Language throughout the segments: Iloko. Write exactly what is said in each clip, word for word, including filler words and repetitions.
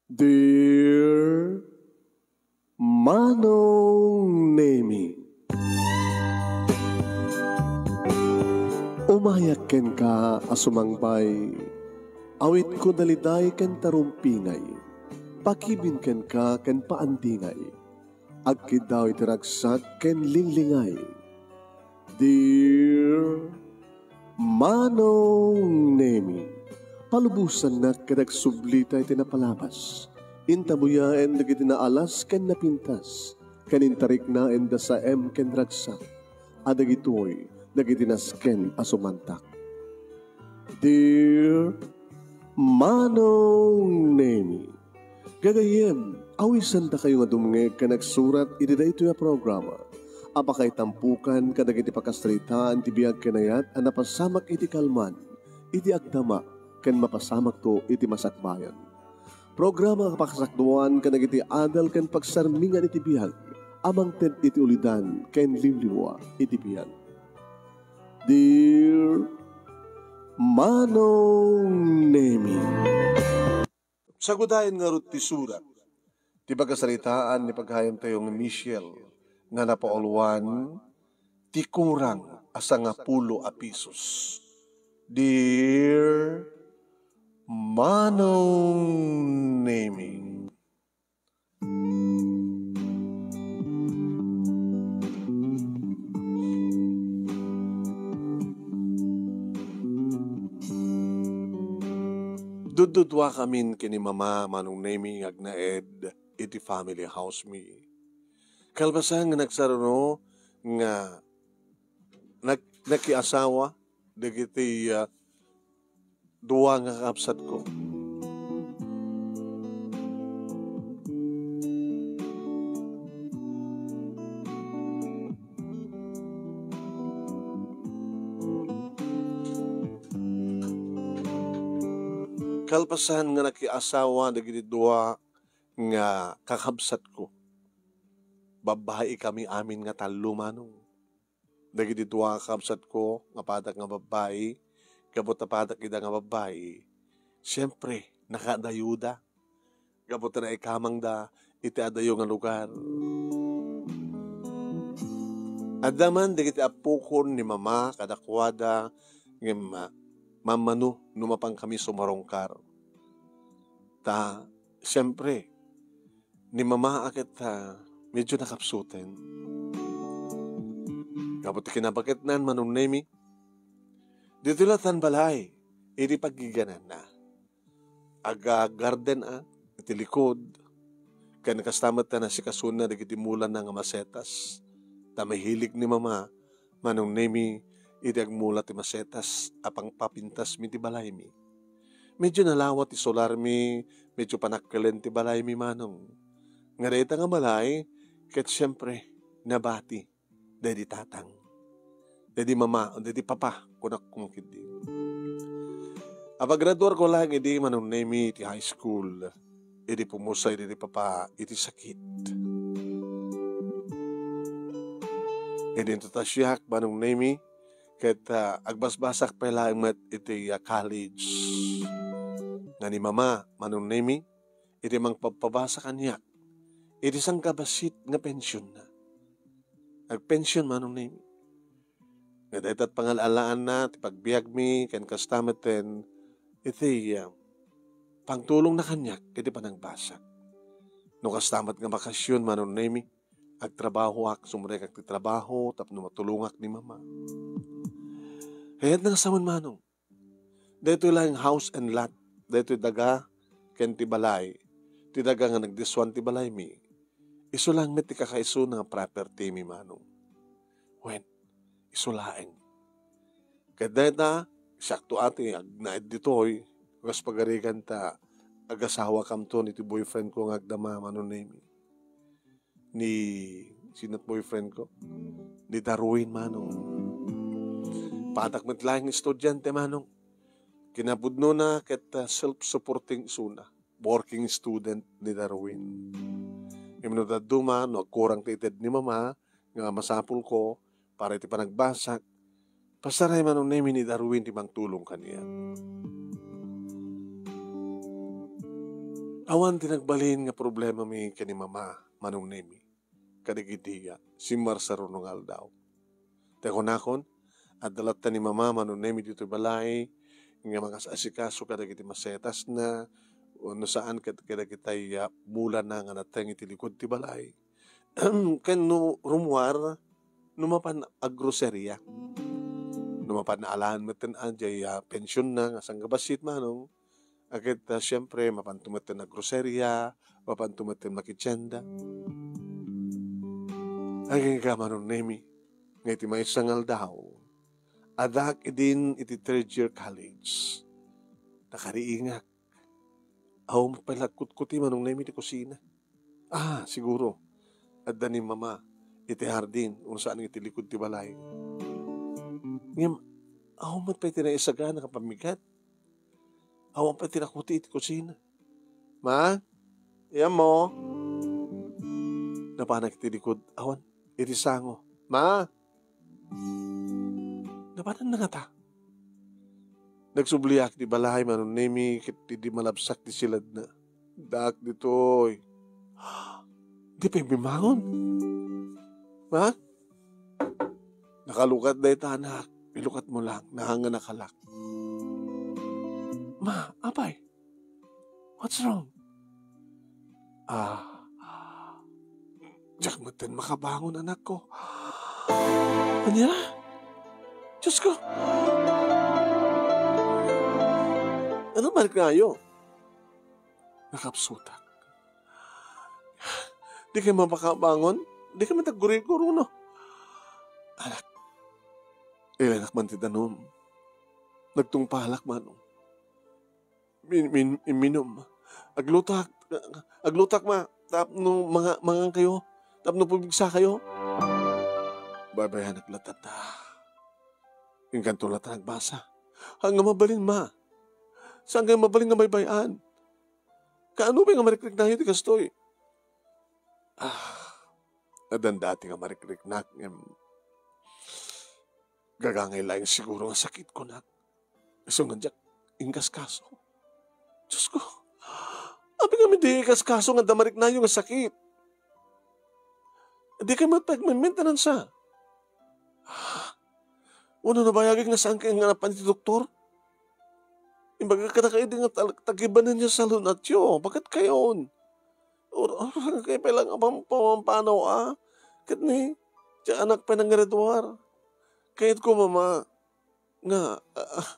Dear Manong Nemi, umayak kenka a sumangbay, awitko daliday ken tarumpingay, pakibin kenka ken paandingay, agkiddaw iti ragsak ken linglingay. Dear Manong Nemi, palubosannak ket agsublita iti napalabas. Intabuyaen dagiti naalas ken napintas, ken intariknaen da saem ken ragsak, a dagitoy dagiti nasken a sumantak. Dear Manong Nemi, gagayyem, awisandakayo nga dumngeg ken agsurat iti daytoy a programa a pakaitampukan kadagiti pakasaritaan ti biag ken ayat a napasamak iti kalman, iti agdama, ken mapasamakto iti masakbayan. Programa a pakasakduan kadagiti adal ken pagsarmingan iti biag a mangted iti ulidan ken liwliwa iti biag. Dear Manong Nemi. Sagudayen ngarud ti surat ti pakasaritaan ni paghayamtayo nga Michelle nga napauluan ti kurang a sangapulo a pisos. Dear Manong Nemi. Dudduduakamin ken ni Mama, Manong Nemi, nga agnaed iti family house mi. Kalpasan nga nagsaruno nga nag-, nakiasawa dagiti, ah, dua nga kakabsatko. Kalpasan nga nakiasawa dagiti dua nga kakabsatko, babbai kami amin nga tallo, Manong. Dagiti dua a kabsatko nga padak nga babbai, gapu ta padak ida nga babbai, siempre, nakaadayoda. Gapu ta naikamangda iti adayo nga lugar. Adda man dagiti appokon ni Mama kadakuada, ngem, ah, mammano no mapan kami sumarungkar. Ta, siempre, ni Mama a ket, ah, medyo nakapsuten. Gapu ti kinabaketnan, Manong Nemi, ditoy latan balay, iti paggigananna. Aga-garden a, iti likod, ken kasta met ti nasikasona dagiti mulana nga masetas. Ta mahilig ni Mama, Manong Nemi, iti agmula ti masetas a pangpapintasmi ti balaymi. Medyo nalawa ti solarmi, medyo panakkelen ti balaymi, Manong. Nga dayta nga balay, ket siempre, nabati daydi tatang, daydi mama, daydi papa, kunak koma ketdi. Apagraduarko laeng idi, Manong Nemi, ti high school, idi pumusay daydi papa iti sakit. Idi intutas siak, Manong Nemi, ket, ah, agbasbasak pay laeng met iti, ah, college. Nga ni Mama, Manong Nemi, iti mangpabpabasa kaniak iti sangkabassit nga pensionna. Agpension, Manong Nemi. Nga dayta ti pangal-alaanna ti pagbiagmi ken kasta metten iti, ah, pangtulongna kaniak iti panagbasak. No kasta met nga bakasyon, Manong Nemi, agtrabahoak, sumrekak ti trabaho tapno matulongak ni Mama. Kayatna nga sawen, Manong, daytoy laeng house and lot, daytoy daga ken ti balay, ti daga nga nagdisuan ti balaymi, isu laeng met ti kakaisuna nga propertymi, Manong. Wen, isu laeng. Ket dayta, siakto a ti agnaed ditoy, kas pagarigan ta agasawakamton iti boyfriend ko nga agdama, Manong Nemi. Ni, sino ti boyfriend ko? Ni Darwin, Manong. Padak met laeng estudiante, Manong. Kinapudnona ket, ah, self-supporting isuna. Working student ni Darwin. Ngem no dadduma, no agkurang ti ited ni Mama, nga masapulko para iti panagbasak, pasaray, Manong Nemi, ni Darwin ti mangtulong kaniak. Awan ti nagbalin nga problemami ken ni Mama, Manong Nemi, kadagiti, ah, simmarsaruno nga aldaw. Ta kunakon, adda latta ni Mama, Manong Nemi, ditoy balay nga mangas-asikaso kadagiti masetasna, wenno saan ket kadagiti, ah, bulana nga nateng iti likod ti balay. Ken no rummuar, no mapan aggroseria. No mapan naalaan metten a diay, ah, pensionna nga sangga bassit, Manong, a ket, ah, siempre, mapanto metten aggroseria, mapanto metten makitienda. Agingga, Manong Nemi, nga iti maysa nga aldaw, addaak idin iti third year college. Nakariingak. Awan met pay la agkutkuti, Manong Nemi, ti kusina. Ah, siguro, adda ni Mama iti hardin, wenno saan iti likod ti balay. Ngem, awan met pay ti naisagana nga pammigat. Awan pay ti nakuti iti kusina. Ma? Ayanmo? Napanak iti likod, awan, iti sango. Ma? Napanan na ngata? Nagsubliak ti balay, Manong Nemi, ket idi malabsak ti siladna, addaak ditoy. Di pay bimmangon. Ma? Nakalukat dayta, anak. Ilukat mo lang. Nahangan nakalak. Ma, apay? What's wrong? Ah, diak metten makabangon, anakko. Ania? Diosko! Ano mariknayo? Nakapsutak. Di kay mapakabangon? Di kay mataggurigor, no? Anak, ilanak man ti danum. Nagtungpalak man. Min-, min-, imminum. Aglutak. Aglutak, ma. Tapno manga-, mangan kayo. Tapno pumigsa kayo. Baybayanak latta. Inkanto latta nagbasa. Haan nga mabalin, ma. Saan kayo mabalin nga baybay-an? Kaano pay nga marikriknayo ti kastoy? Ah, addan dati nga marikriknak, ngem gagangay laeng siguro nga sakitko, nak. Isu nga diak inkaskaso. Diosko, apay ngamin di ikaskaso nga adda mariknayo nga sakit? Di kay met pay agmaintenansa. Wenno nabayagek nga saan kay nga napan iti doktor? Imbagak kadakayo idi nga tal-, tagibanen yo sa lunatyo, baket kayon. Or, or, kay pay lang apam-, pamampanaw, a? Ket ni, ti anak pay nanggraduar. Kayatko, mama, nga, ah,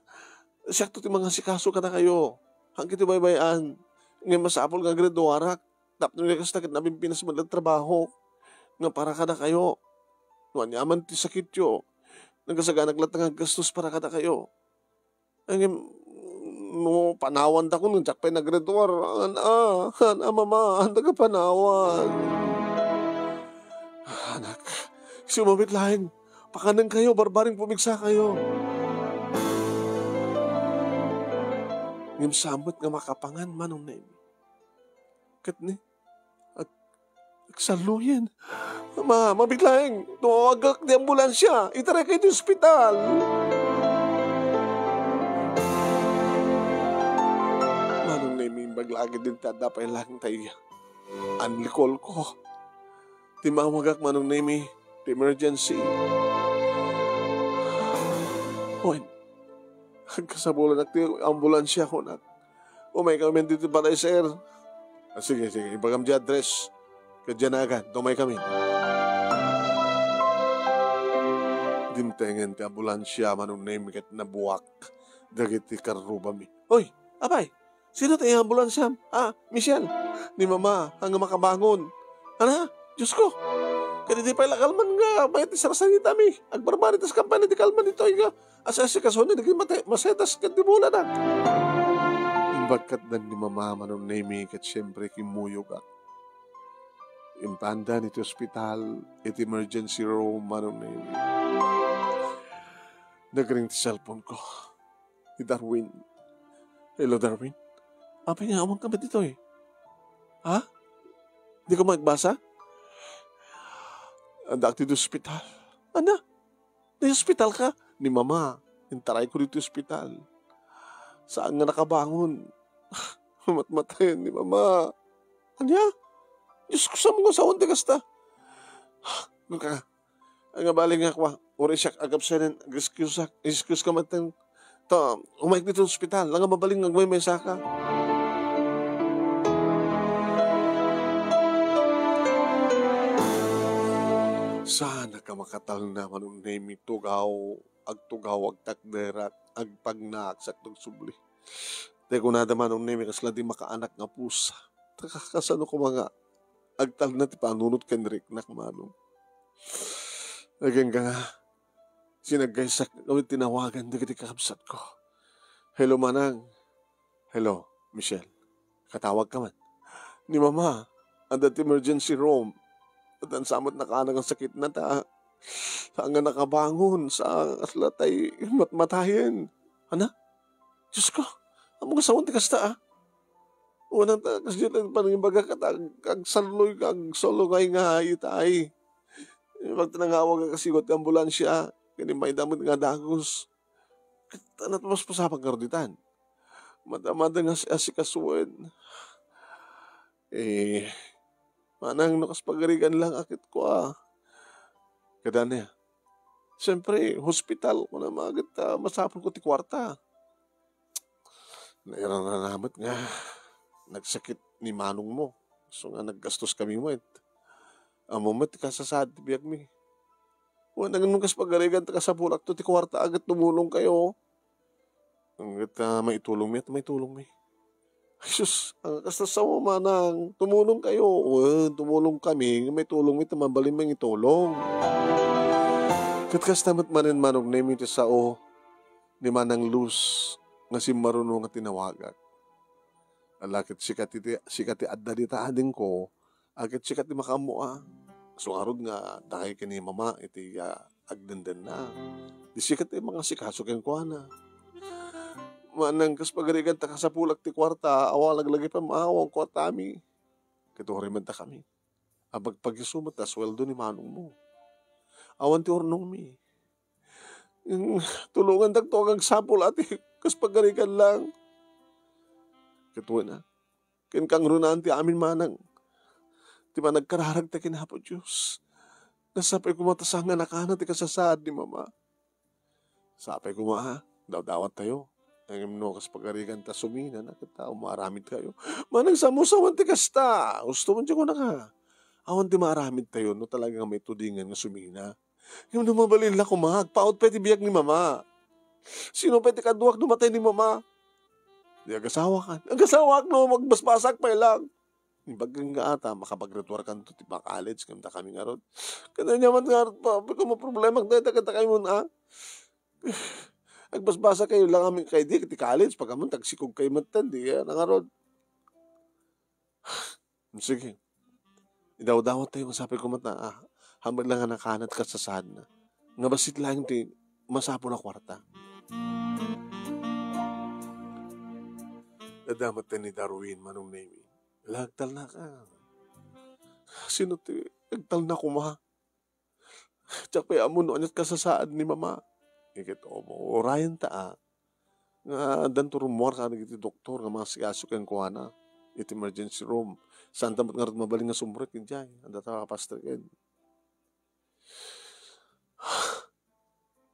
siakto ti mangasikaso kadakayo. Haan kayo ti baybay-an. Ngem masapul nga aggraduarak. Tapno kasta ket nabimpinas met la ti trabahok nga para kadakayo. No aniaman ti sakityo, nagasaganak latta nga aggastos para kadakayo. Ngem, no panawantakon, diak pay nagretuar. Haan a, haan a, mama, haan a panawan. Anak, sumabit laeng. Pakanenkayo, barbareng pumigsa kayo. Ngem saan met nga makapangan, Manong Nemi. Ket ni, ag-, agsalluyen. Ma, mabit laeng, tumawagak ti ambulansia, itaray kayo ti ospital. Manong Nemi, imbag la ket dita, adda pay laeng tay anlikol ko. Timmawagak, Manong Nemi, ti emergency. Wen, agkasabulanak ti ambulansia, kunak. Umaykamin ditoy balay, sir. Ah, sige, sige. Ibagam ti address. Ket dianagan, umaykamin. Dimtengen ti ambulansia, Manong Nemi, ket nabuak dagiti karrubami. Hoy, apay, sino ti ambulansiam? Ah, Michelle, ni Mama, haan nga makabangon. Ana? Diosko! Ket idi pay la kalman nga mayat ti sarsaritami. Agbarbaritas kampay ti kalman ditoy nga Asasikasonen dagiti mate-, masetas ken ti bulana. Imbag katdan ni Mama, Manong Nemi, ket siempre kimmuyogak. Impaandan iti ospital, iti emergency room, Manong Nemi. Nagring ti cellphone ko. Ni Darwin. Hello, Darwin. Apay nga awan ka met ditoy? Ha? Di ka magbasa? Addaak ti ospital. Ana? Naospital ka? Ni Mama, intarayko ditoy ospital. Saan nga nakabangon. Matmatayen ni Mama. Ania? Diyos ko, saan mo nga sawen ti kasta? Nga ka, nga bali nga kwa, uray siak agabsenen, excuse, excuse ka man ten. Ta, umayk ditoy ospital, nga mabalin nga agmaymaysa ka. Saan ka makatalna, Manong Nemi, tugaw, agtugaw, agtakderak, agpagnaak, sakto agsubli. Tay kunada, Manong Nemi, kasla di makaanak nga pusa. Ta, kasano koma nga agtalna ti panunot ken riknak, Manong? Agingga nga, sinaggaysak nga tinawagan dagiti kakabsatko. Hello, Manang. Hello, Michelle. Katawag ka man. Ni Mama, adda ti emergency room. Addan sa met nakana nga sakitna ta, saan nga nakabangon, sa kasla tay matmatayen. Ana? Diyos ko, ammom nga sawen ti kasta, a? Unang ta, kasdiay ti panangibagak, ket ag-, agsalloy, agsalungay nga itay. Pagtinangawag a kasigo ti ambulansia, ket immayda met nga dagus. Ket natpaspasamak ngarud ditan. Madamada nga si-, asikasuen. Eh, manang no kas pagarigan lang a ket kua. Kada niya, siyempre, hospital, kuna maget, ah, masapul ko ti kuarta. Nairaranamet nga nagsakit ni manong mo. So nga naggastos kami met. Ammo met ti kasasaad ti biagmi. Wen, ngem kas pagarigan ta kasapulakto ti kuarta, aget tumulong kayo. Ngem, ah, maitulong mi, at maitulong mi. Ay, sus, ang kasta sa manang, tumulong kayo. Wen, tumulong kami, nga maitulong mi, ta mabalin mangitulong. Ket kasta met manen manong Nemi ti sao ni Manang Luz nga simmaruno nga tinawagak. Ala ket sika ti, sika ti adda dita adingko, a ket sika ti makaammo a. So ngarud nga dakay ken ni Mama iti, ah, agdendenna. Di sika ti mangasikaso kenkuana. Manang kas pagarigan ta kasapulak ti kuarta, awan laglagipen maawan kuartami. Ket uray met dakami. Apagpagiso met a sueldo ni manongmo. Awan ti urnongmi. Mm, tulongandakto nga agsapul, ate, kas pagarigan lang. Ket wen a, ken kangrunaan ti amin manang ti panagkararagta ken Apo Dios. Nasapay koma ta saan nga nakana ti kasasaad ni Mama. Sapay koma a, dawdawattayo. Ngem no kas pagarigan ta sumina na ket ta maaramid kayo. Manang samusawan ti kasta. Gusto mo ti kunaka. Awan ti maaramid tayo no talaga nga maitudingan nga sumina. Ngem no mabalin la koma, agpaut pay ti biag ni Mama. Sino pay ti kaduak no matay ni Mama? Di agasawakan. Agasawakan no magbasbasak pay lang. Ibaga nga ata, makapaggraduarkanto ti pa-college, ngem dakami ngarud. Kada niya man ngarud pa, apay ko maproblema, dayta, kada kayo mo, ah. Agbasbasa kayo lang amin kay di, ti college, pag amin, tagsikog kayo met, di, ah, nangarud. Sige. Idawdawat tayo, masapay ko met, ah, hamad lang nga nakanat ka sa sadna. Nga basit lang ti masapul a kwarta. Nadamat ni Darwin, Manong Nemi. Lagtalna ka. Sino ti agtalna koma? Diak pay ammo no aniat kasasaad ni Mama. Iket, o, urayen ta, a, nga addan ti rummuar kadagiti doktor nga mangasikaso kenkuana iti emergency room. Saan ta met ngarud mabalin nga sumrek idiay. Adda ta papastreken.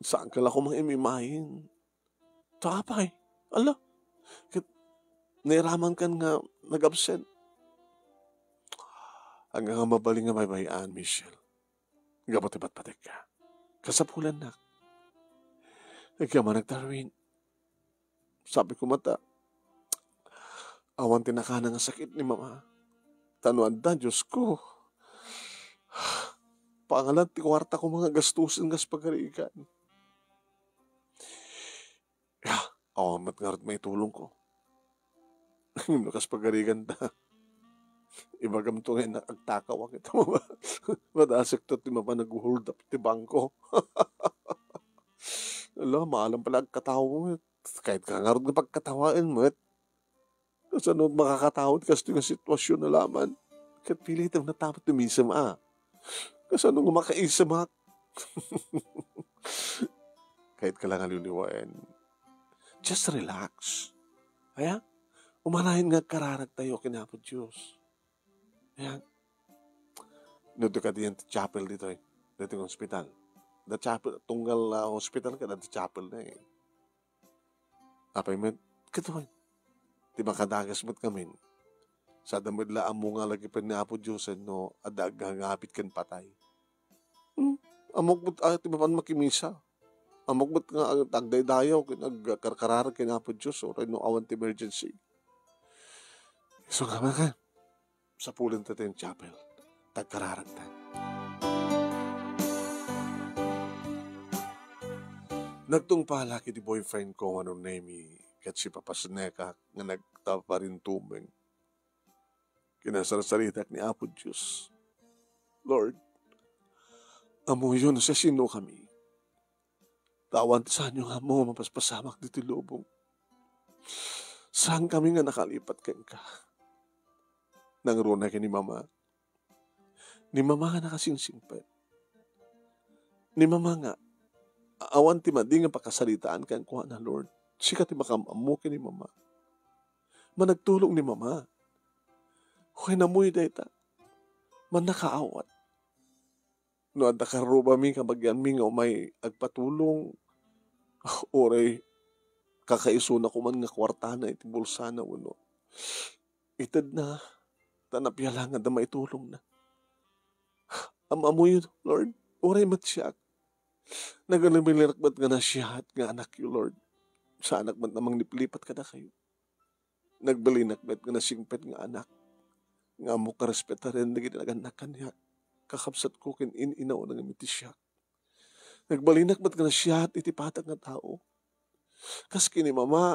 Saan ka la koma nga imimahin? Ta apay? Ala, ket nairaman kan nga nag-absent. Ania nga mabalin nga baybay-an, Michelle? Gapu ti patpatekka. Kasapulannak. Agyamanak, Darwin. Sabi ko met a, awan ti nakana nga sakit ni Mama. Ta no adda, Diyos ko, pangalan ti kuarta ko nga gastusen kas pagarigan. Ya, awan met ngarud maitulong ko. Ngem no kas pagarigan ta, ibagam to nga agtakaw a kita. Madasek to ti mapan nag-hold up ti bangko. Ala, maalam pala agkatawa met. Kayat ka ngarud nga pagkatawaen met. Kasano makakatawa ti kastoy nga sitwasyon a laman? Ket pilitem nga tapot tumisem a. Kasano nga makaisemak? Kayat ka lang a liwliwaen. Just relax. Aya? Umanayon nga agkararagtayo ken Apo Dios. Ayan. No, di kadi yan ti chapel ditoy. Ditoy nga hospital. Da chapel, tunggal, ah, hospital ka, da chapel na eh. Apay met, kitaen. Ti makadagas met ngamin. Sada met la ammo nga lagipen ni Apo Dios, no, adda agngangapit ken patay. Hmm? Ammok met, ah, ti mapan makimisa. Ammok met nga ag-, agdaydayaw ken agkarkararag ken Apo Dios, uray no awan ti emergency. Isu nga, mga, sapulen ta ti chapel. Tagkararagtan. Nagtungpalak iti boyfriend ko nga name-i ket sipapasnekak nga nagtaparintumeng. Kinasarsaritak ni Apo Dios. Lord, ammoyo no siasino kami. Ta awan ti saanyo nga ammo mapaspasamak ditoy lubong. Saan kami nga nakalipat kenka. Nangruna ken ni Mama. Ni Mama nga nakasingsingpet. Ni Mama nga, awan ti madi nga pakasaritaan kenkuana, Lord. Sika ti makaam-ammo ken ni Mama. Managtulong ni Mama. Wen, ammoyo dayta. Mannakaawat. No adda karrubami kabagianmi nga umay agpatulong, uray kakaisuna koman nga kuartana iti bulsana wenno itedna, ta napiala nga adda maitulongna. Am-ammoyo, Lord, uray met siak. Nagalimelak met nga nasiaat nga anakyo, Lord. Saanak met a mangliplipat kadakayo. Nagbalinak met nga nasingpet nga anak nga ammok a respetaren dagiti nagannak kaniak, kakabsatko ken in-inawna nga mitisiak. Nagbalinak met nga nasiaat iti patag nga tao. Kas ken ni Mama,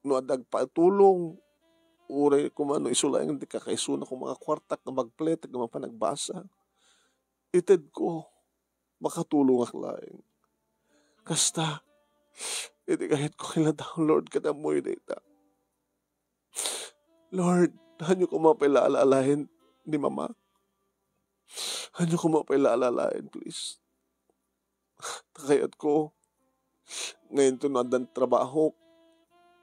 no adda agpatulong, uray koma no isu laeng ti kakaisuna koma nga kuartak nga magpletek nga mapan agbasa, itedko, makatulongak laeng. Kasta, iti kayatko nga aldaw, Lord, ket ammoyo dayta. Lord, hanyo koma pay la ala-alaen ni Mama. Hanyo koma pay la ala-alaen, please. Ta kayatko nga inton addan trabahok,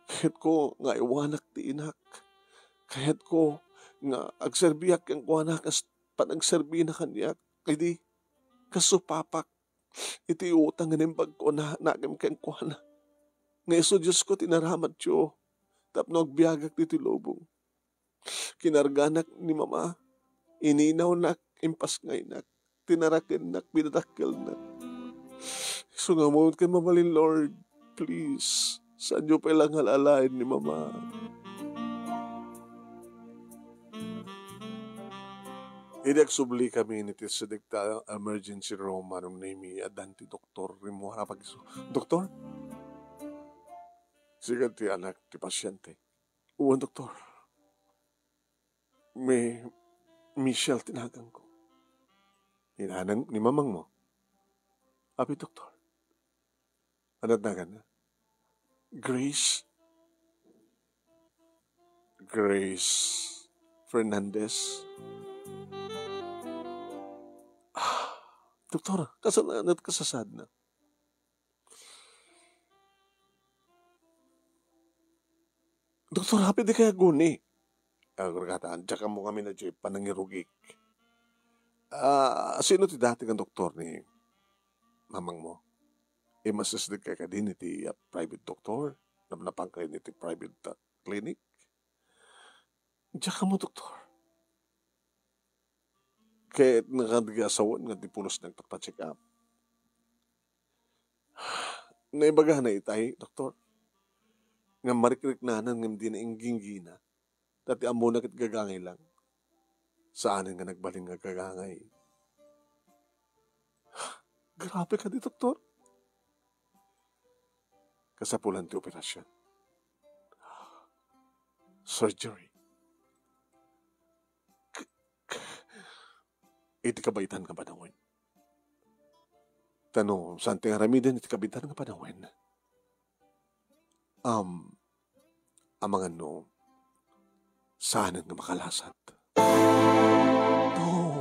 kayatko nga iwanak ti inak. Kayatko nga agserbiak kenkuana kas panagserbina kaniak. Idi, kasupapak iti utang nga naimbagko a nakem kenkuana. Nga isu, Diosko, ti naramatyo tapno agbiagak ditoy lubong. Kinarganak ni Mama, ininawnak, impasngaynak, tinarakennak, pinadakkelnak. Isu nga ammoyo ket mabalin, Lord. Please, saanyo pay la nga ala-alaen ni Mama. Idi agsubli kami iti sidek ta emergency room, ano nimi, addan ti doktor, rimmuar a pagisu. "Doktor? Sika ti anak ti pasyente?" "Wen, doktor. Mi-, Michelle ti naganko." "Ni nanang, ni mamangmo?" "Apay, doktor?" "Ano ti naganna?" "Grace. Grace Fernandez." "Ah, doktor, kasano ti kasasaadna?" "Doktor, apay dikay aguni?" "Agurgatan, diak ammo ngamin a diay panangirugik." "Ah, sino ti dati nga doktor ni mamangmo? Imasidegkay kadi iti, ah, private doctor? Napnapankayo iti private, ah, clinic?" "Diak ammo, doktor." "Ket nakadagiti asawan nga di pulos nagpapacheck up?" "Naibagana itay, doktor, nga marikriknanan ngem dina ingginggina, ta ti ammona ket gagangay lang. Saanen nga nagbalin nga gagangay." "Grabe kadi, doktor." "Kasapulan ti operasyon. Surgery. Iti kabaitan nga panawen." "Ta no, saan ti aramiden iti kabaitan nga panawen?" "Um, amangan no, saanen nga makalasat." "No,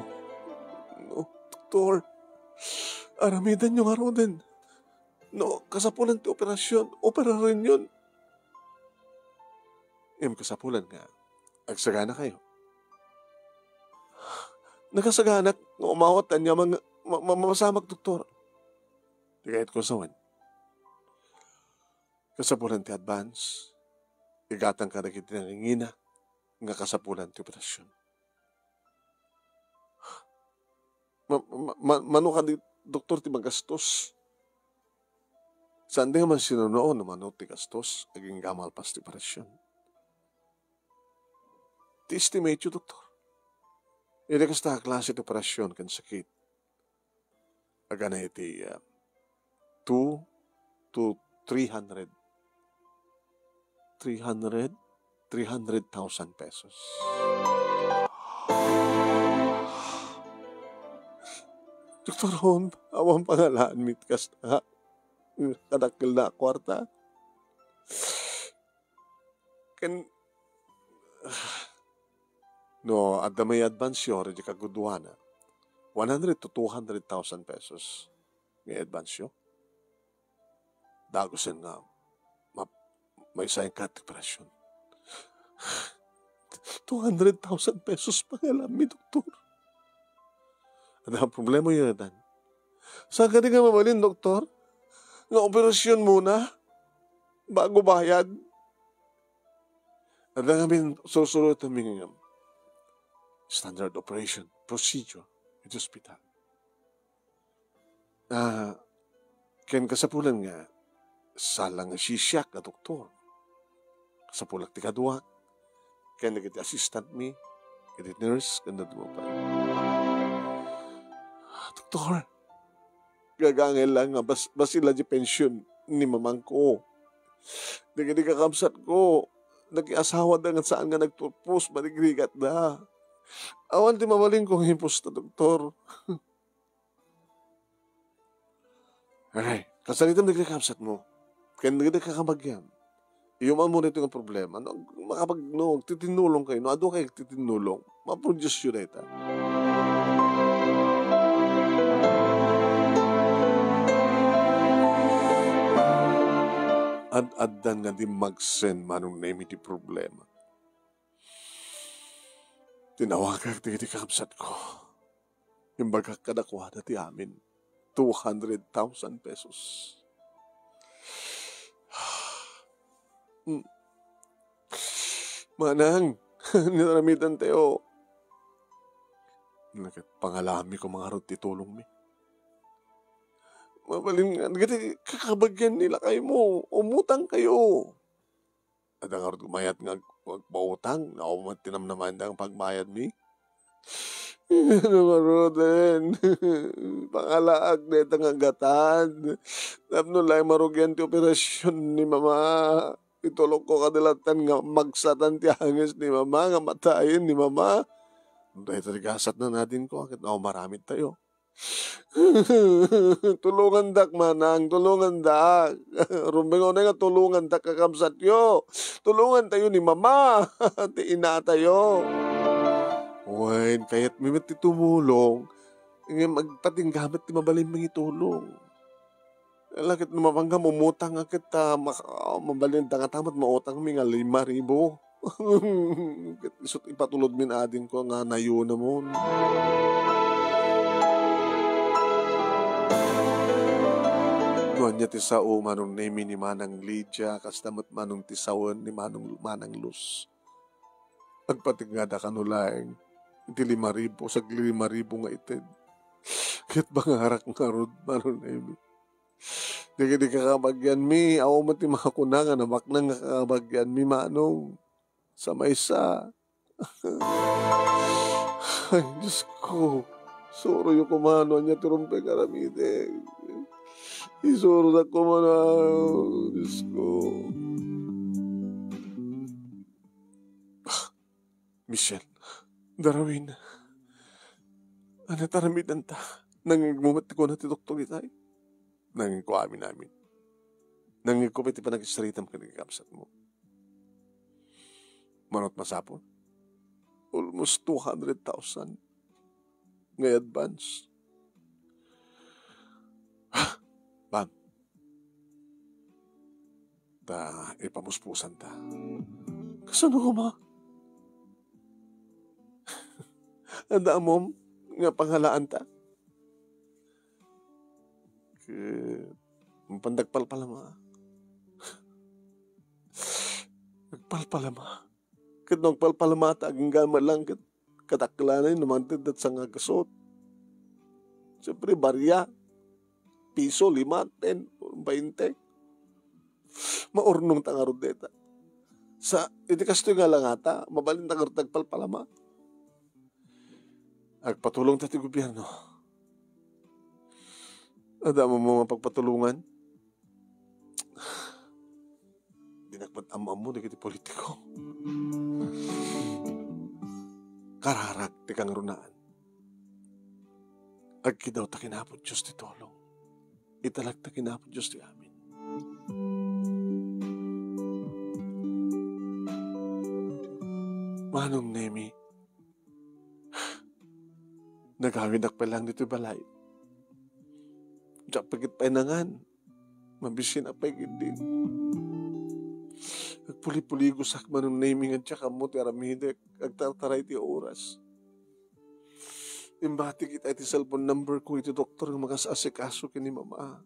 no, doktor. Aramidenyo ngaruden. No, kasapulan ti operasyon, operarenyon." Ngem kasapulan nga agsaganakayo. Nakasaganak nga umawat ania man nga ma-, ma-, mapasamak, doktor. Ti kayatko sawen, kasapulan ti advance, igatang kadagiti nangingina nga kasapulan ti operasyon. Ma-, ma-, ma-, mano kadi, doktor, ti magastos? Saan di nga man sinunoon no mano ti gastos agingga malpas ti operasyon? Ti estimate yo, doktor? Iti kasta a klase ti operasyon ken sakit, agana iti, ah, two to three hundred, three hundred, three hundred thousand pesos. Doktor Hon, awan pangalaanmi ti kasta. Kadakkel na a kuarta. Ken, no, adda may advance yo, ready kaguduana. One hundred to two hundred thousand pesos nga advance yo. Dagusen nga, ma-, may sayang ka ti operasyon. Two hundred thousand pesos pangalaanmi, doktor. Adda nga problema yo, Dan. Saan kadi nga mabalin, doktor? Nga operasyon muna? Bago bayad? Adda ngamin susuroten mi nga standard operation procedure iti ospital. Ah, ken kasapulan nga, saan la nga siak a doktor. Kasapulak ti kaduak, ken dagiti assistant mi, iti nurse, ken dadduma pay. Doktor, gagangay la nga bas-, bassit la ti pension ni mamangko. Dagiti kakabsatko, nakiasawada nga saan nga nagturpos, manigrigatda. Awan ti mabalinko nga imposta, doktor. Ay, kasaritam dagiti kakabsatmo. Ken dagiti kakabagiam. Iyuman mo daytoy nga problema. No, makapag-, no, agtitinnulong kayo. No, adu kayo agtitinnulong. Ma-produce yo dayta. Ad-addan nga dimmagsen Manong Nemi ti problema. Tinawagak dagiti kakabsatko. Imbagak kadakuada ti amin. Two hundred thousand pesos. Mm. Manang, ni aramidantayo. Nagpangalaanmi koma ngarud ti tulongmi. Mabalin nga, dagiti kakabagianmi lakaymo, umutang kayo. Adda ngarud mayat nga ag-, agpautang, no, awan met ti namnamaenda nga pagbayadmi. Ano ngaruden? Pangalaak dayta nga gatad. Tapno laeng marugian ti operasyon ni mama. Itulokko kadi lattan nga magsatan ti angis ni mama, nga matayen ni mama. Dayta ti gasatna, adingko, ket no, maramidtayo. Tulongandak, manang, tulongandak. Rumbeng unay nga tulongandak, kakabsatyo. Tulongantayo ni mama, ti inatayo. Wen, kayatmi met ti tumulong. Ngem agpatingga met ti mabalin mangitulong. Ala ket no mapanggam umutang a ket, ah, mak-, ah, mabalin dangata met mautangmi nga lima ribu. Ket isut' ipatulodmin adingko nga nayunamon. No ania ti sao Manong Nemi ni Manang Lydia, kasta met Manong ti sawen ni Manong, Manang Luz. Agpatingada kano laeng iti lima ribu, sagli lima ribu nga ited. Ket pangarak ngarud, Manong Nemi. Dagiti kakabagianmi, awan met ti makakuna nga nabaknang nga kakabagianmi, manong. Sa maysa. Ay, Diyos ko. Suroyo koma no ania ti rumbeng aramidek. Isurodak koma no, Diyos ko. Michelle, Darwin, ania ti aramidenta? Nangngegmo met ti kuna ti doktor itay? Nangngegko amin-amin. Nangngegko pay ti panagsaritam ken kakabsatmo. Mano ti masapul? Almost two hundred thousand nga advance. Bam, ta ipamuspusanta. Kasano koma? Adda ammom nga pangalaanta? Ket mapan dagpalpalama. Nagpalpalama. Ket no agpalpalamata, agingga met lang ket kadakkelanay no mangted sanga gasut. Siyempre, barya. Piso, lima, ten, bainte. Maurnongta ngarud dayta. Sa, iti kastoy nga langata, mabalinta ngarud agpalpalama. Agpatulongta ti gobierno. Adda ammom nga pagpatulongan? Dinak met am-ammo dagiti politiko. Kararag ti kangrunaan. Agkidawta ken Apo Dios ti tulong. Italagta ken Apo Dios ti amin. Manong Nemi, nagawidak pay lang ditoy balay. Diak pay ket pay nangan. Mabisinak pay ketdin. Agpuli-puligosak, Manong Nemi, nga diak ammo ti aramidek. Agtartaray ti oras. Imbatik ita iti cellphone number ko iti doktor nga makas-asikaso ken ni Mama.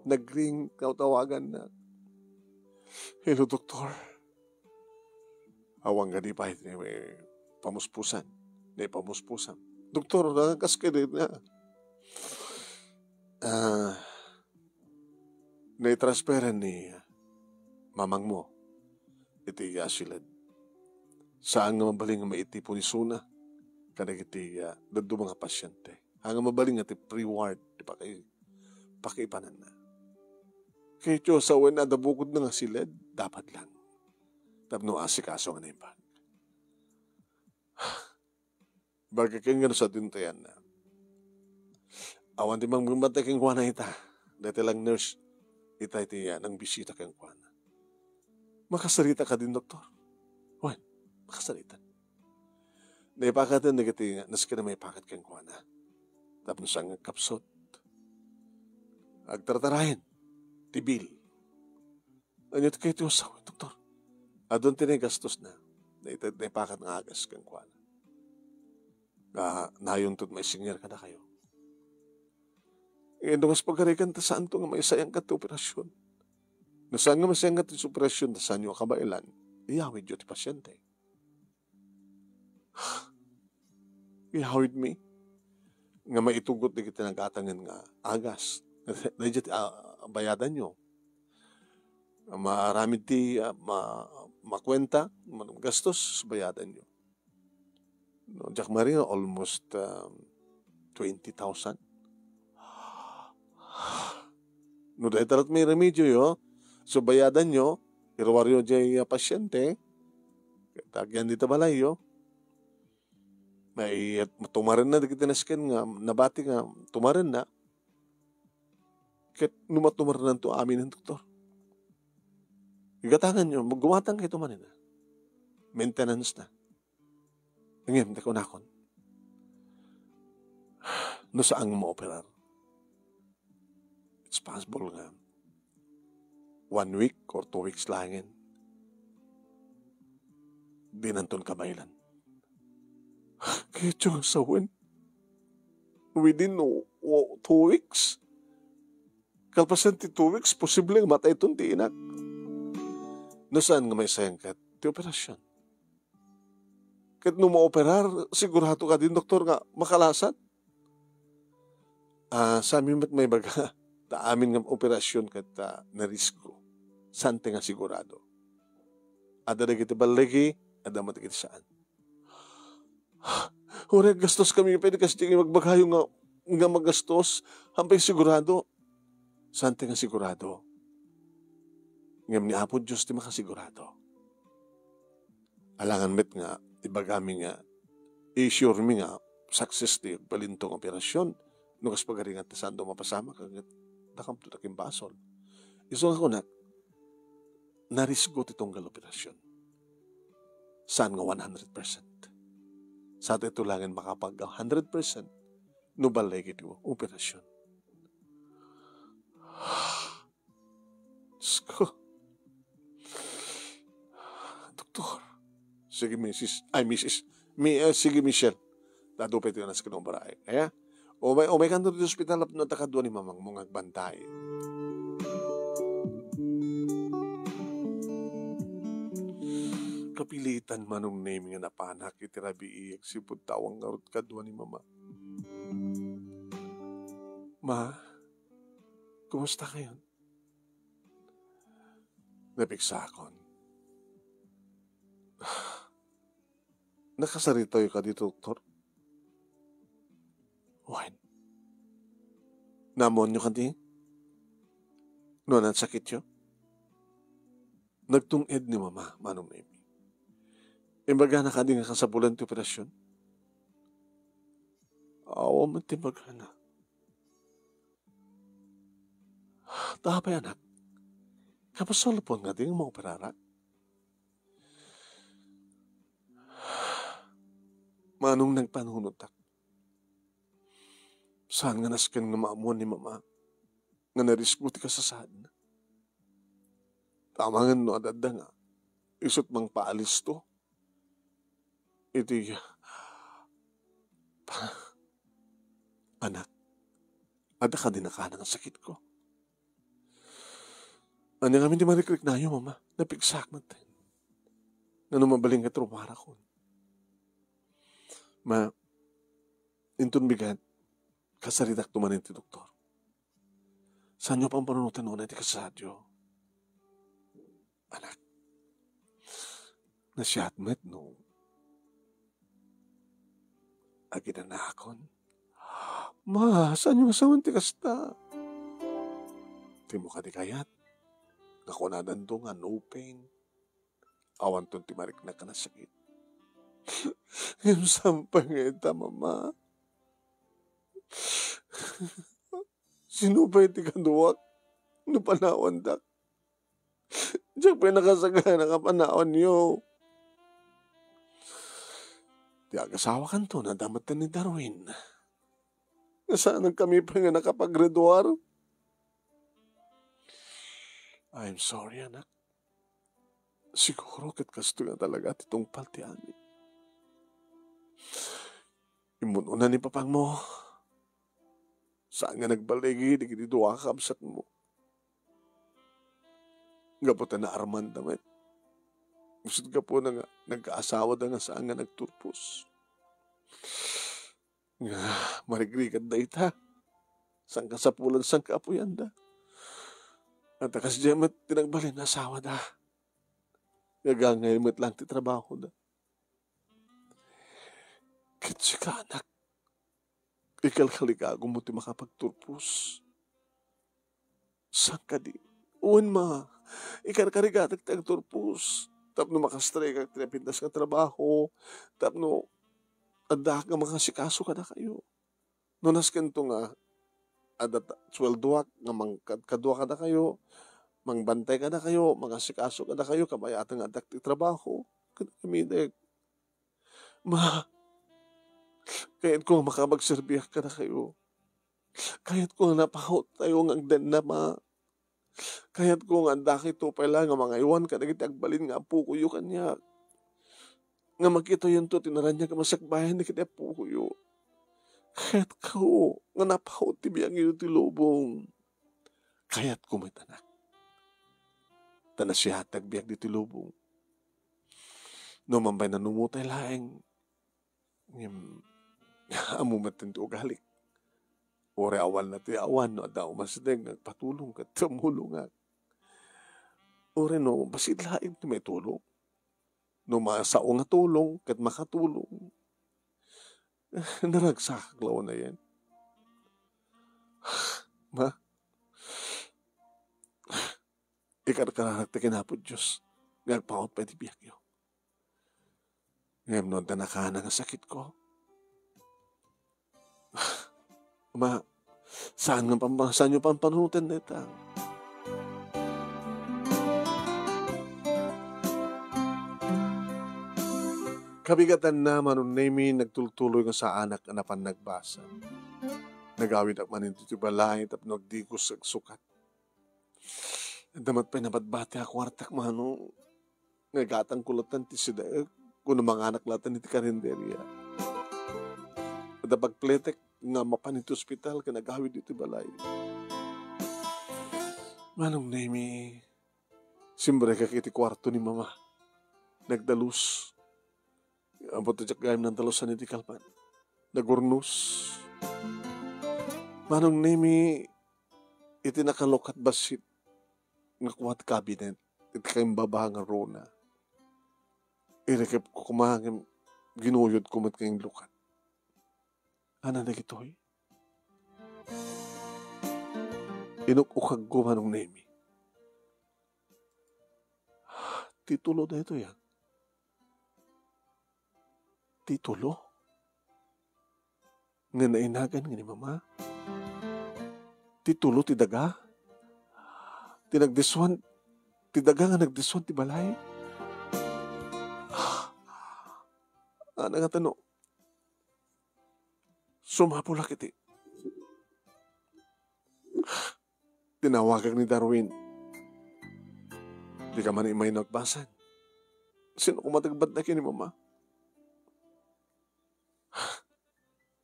Nagring, tawtawagannak. "Hello, doktor." Awan kadi pay ti pamuspusan. Naipamuspusam. "Doktor, kas kadi na?" "Ah, naitransferen ni mamangmo iti, ah, siled. Saan nga mabalin nga maitipon isuna kadagiti, ah, dadduma nga pasyente. Saan nga mabalin nga ti pre-ward ti paki-, pakiipananna. Kayatyo sawen, adda bukodna nga siled, dapat lang tapno asikaso nga naimbag." Ibaga ken nga no sadinto yan, awan ti mangbimbantay kenkuana ita. Dayta lang nurse ita iti, ah, nangbisita kenkuana. "Makasarita kadin, doktor?" "Wen, makasarita." Naipakaten dagiti nga nasken a maipakat kenkuana. Tapno saan nga agkapsut, agtartarayen ti bill. "Ania ti kayatyo a sawen, doktor?" "Adun ti naigastosna. Naita-, naipakat nga agas kenkuana. Nga nayonto ti maisingir kadakayo. Ngem no kas pagarigan, ta saanto nga maisayangkat ti operasyon. No saan nga maisayangkat ti operasyon, ta saanyo a kabaelan, iyawidyo ti pasyente." Iyawidmi nga maitugot dagiti nagatangen nga agas. Daydiay ti, ah, bayadanyo. Maaramid ti, ah, ma-, makuenta, gastos, bayadanyo. No, diak maringan, almost, um, twenty thousand. No dayta la't met remedioyo, so bayadanyo, iruaryo diay, ah, pasyente, ket agyan dita balayyo, naiyaat, tumarenna dagiti nasken nga nabati nga tumarenna, ket no matumarennanto amin, doktor, igatanganyo, gumatangkayto manen. Maintenance na. Ngem, ti kunakon, no saan nga maoperar, it's possible nga one week or two weeks laengen, dinanton kabaelan. Kayatyo nga sawen, within o-, o-, two weeks? Kalpasan ti two weeks, posible nga matayton ti inak. No saan nga maisayangkat ti operasyon? Ket no maoperar, sigurado kadin, doktor, nga makalasat? Ah, saanmi met maibaga, ta amin nga operasyon ket, ah, narisko. Saan ti nga sigurado? Adda dagiti balligi, adda met dagiti saan. Uray aggastoskami pay kas ti ibagbagayo nga, nga magastos, saan pay sigurado? Saan ti nga sigurado? Ngem ni Apo Dios ti makasigurado. Alangan met nga ibagami nga, i-assure mi nga success ti agbalin nga operasyon. No kas pagarigan, ta saanto mapasamak, ket dakamto ti kimbasol. Isu nga kunak, narisko ti tunggal operasyon. Saan nga one hundred percent? Sa ti ito laengen makapag hundred percent no balligi ti operasyon. Diyos ko. Doktor, Sige, misis, ay, misis, mi-, eh, sige, Michelle. Ta adu pay ti nasken nga ubraek. Aya? Umay, umaykanto ti ospital tapno adda kadua ni mamangmo nga agbantay. Kapilitan, Manong Nemi, nga napanak iti rabii agsipud ta awan ngarud kadua ni mama. Ma, kumusta kayon? Napigsakon. Nakasaritayo kadi, Doktor? Wen. Naammoanyo kadi no ania ti sakityo? Nagtung-ed ni Mama, Manong Nemi. Imbagana kadi nga kasapulan ti operasyon? Awan met ti imbagana. Ta apay, anak? Kapasalpon nga di nga maoperarak? Manong nagpanunotak. Saan nga nasken nga maammuan ni Mama nga narisko ti kasasaadna. Amangan no adda nga isut' mangpaalisto iti pa-, anak, adda kadi nakana nga sakitko? Ania ngamin ti marikriknayo, Mama? Napigsak met. Ngano mabalin nga trumarakon? Ma, inton bigat, kasaritakto manen ti doktor. Saanyo pampanunoten unay ti kasasaadyo? Anak, nasiat met no aginanakon. Ma, saanyo nga sawen ti kasta? Dimo kadi kayat nga kunadanto nga no pain? Awanton ti mariknak a nasakit. Ngem saan pay nga ita, Mama? Sino pay ti kaduak no panawandak? Diak pay nakasagana nga panawanyo. Ti agasawakanto, nadamatan ni Darwin. Nga saan kami pay nga nakapagreduar? I'm sorry, anak. Siguro ket kastoy nga talaga ti tungpal ti amin. Immun-una ni papangmo, saan nga nagbaligi dagiti dua a kabsatmo. Gapu ta naarmanda met. Isut' gapuna nga nagkaasawada nga saan nga nagturpos. Nga marigrigat dayta. Sangkasapulan, sangkaapuyanda. Ket kasdiay met ti nagbalin nga asawada. Nga gangay met laeng ti trabahoda. Ket sika, anak, ikalkalikagum ti makapagturpos. Saan kadi? Wen, ma, ikarkarigatak ti agturpos tapno makastrikak ti napintas nga trabaho, tapno addaak nga mangasikaso kadakayo. No naskento nga adda ta-, sueldoak nga mangkadkadua kadakayo, mangbantay kadakayo, mangasikaso kadakayo, kabayaten nga addak ti trabaho, kadakami dek. Ma, kayatko nga makapagserbiak kadakayo. Kayatko nga napahottayo nga agdenna, ma. Kayatko nga addakayto pay laeng nga mangaywan kadagiti agbalin nga appokoyo kaniak. Nga makitayonto ti naraniag a masakbayan dagiti appokoyo. Kayatko nga napahot ti biagyo ti lubong. Kayatko met, anak. Ta nasiat ti agbiag ditoy lubong. No man pay nanumotay laeng, ngem, ammo met ti ugalik. Uray awan la ti awan no adda umasdeng nga agpatulong ket tumulongak. Uray no, bassit laeng ti maitulong. No masao nga tulong ket makatulong. Naragsakak la unayen. Ma, ikarkararak ti kinapo Dios nga agpaut pay ti biagyo. Ngem no adda nakana nga sakitko, ma, saan nga pampa-, saanyo pampanunoten dayta? Kabigatanna, Manong Nemi, nagtultuloy nga saanak a napan nagbasa. Nagawidak manen ditoy balay tapno agdigos agsukat. Adda met pay nabatbati a kuartak, Manong. Nga igatangko latta ti sidaek. Kuno manganak latta iti karinderia. Adda pagpletek nga mapan iti ospital ken agawid iti balay. Manong Nemi, simrekak iti kuarto ni Mama. Nagdalus. Apo ti diak gayam nandalusan iti kalman. Nagurnos. Manong Nemi, iti nakalukat bassit nga kuat cabinet, iti kaimbaba nga rona. Irikep ko koma ngem ginuyod ko met nga inlukat. Ania dagitoy? Inuk-ukagko, Manong Nemi. Titulo daytoy, a. Titulo? Nga nainagan nga ni Mama? Titulo ti daga? Ti nagdisuan, ti daga nga nagdisuan ti balay? Ania ngata no sumapulak iti Tinawagak ni Darwin. Dika man immay nagbasan. Sino koma ti agbatda ken ni Mama?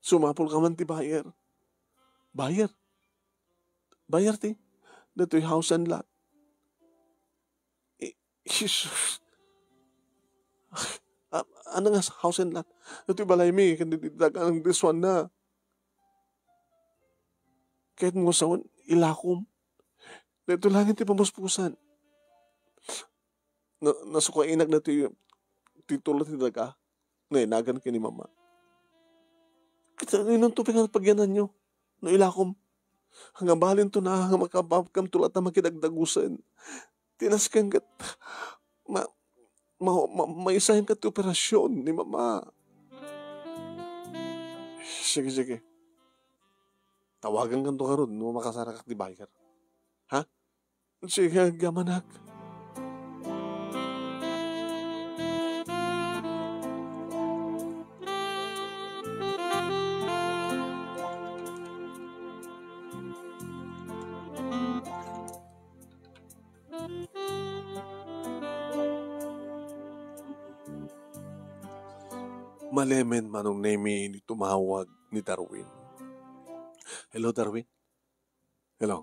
Sumapulka man ti buyer. Buyer? Buyer ti? Datoy house and lot. Eh, Jesus. A-, ania nga house and lot? Datoy balaymi, ken di, di, daga nga nagdisuanna. Ket mo sawen, ilakom. Daytoy laeng ti pamuspusan. Na, nasukainak daytoy titulo ti daga. Nainagan ken ni Mama. Ket inunto pay nga pagyananyo. No ilakom. Nga balinto na, nga makababkamto latta makidagdagusen. Ti nasken ket ma-, ma-, ma-, maisaenka ti operasyon ni Mama. Sige, sige. Tawagankanto ngarud no makasarakak ti buyer. Ha? Sige, agyamanak. Malemen, Manong Nemi, ni tumawag ni Darwin. Hello, Darwin. Hello.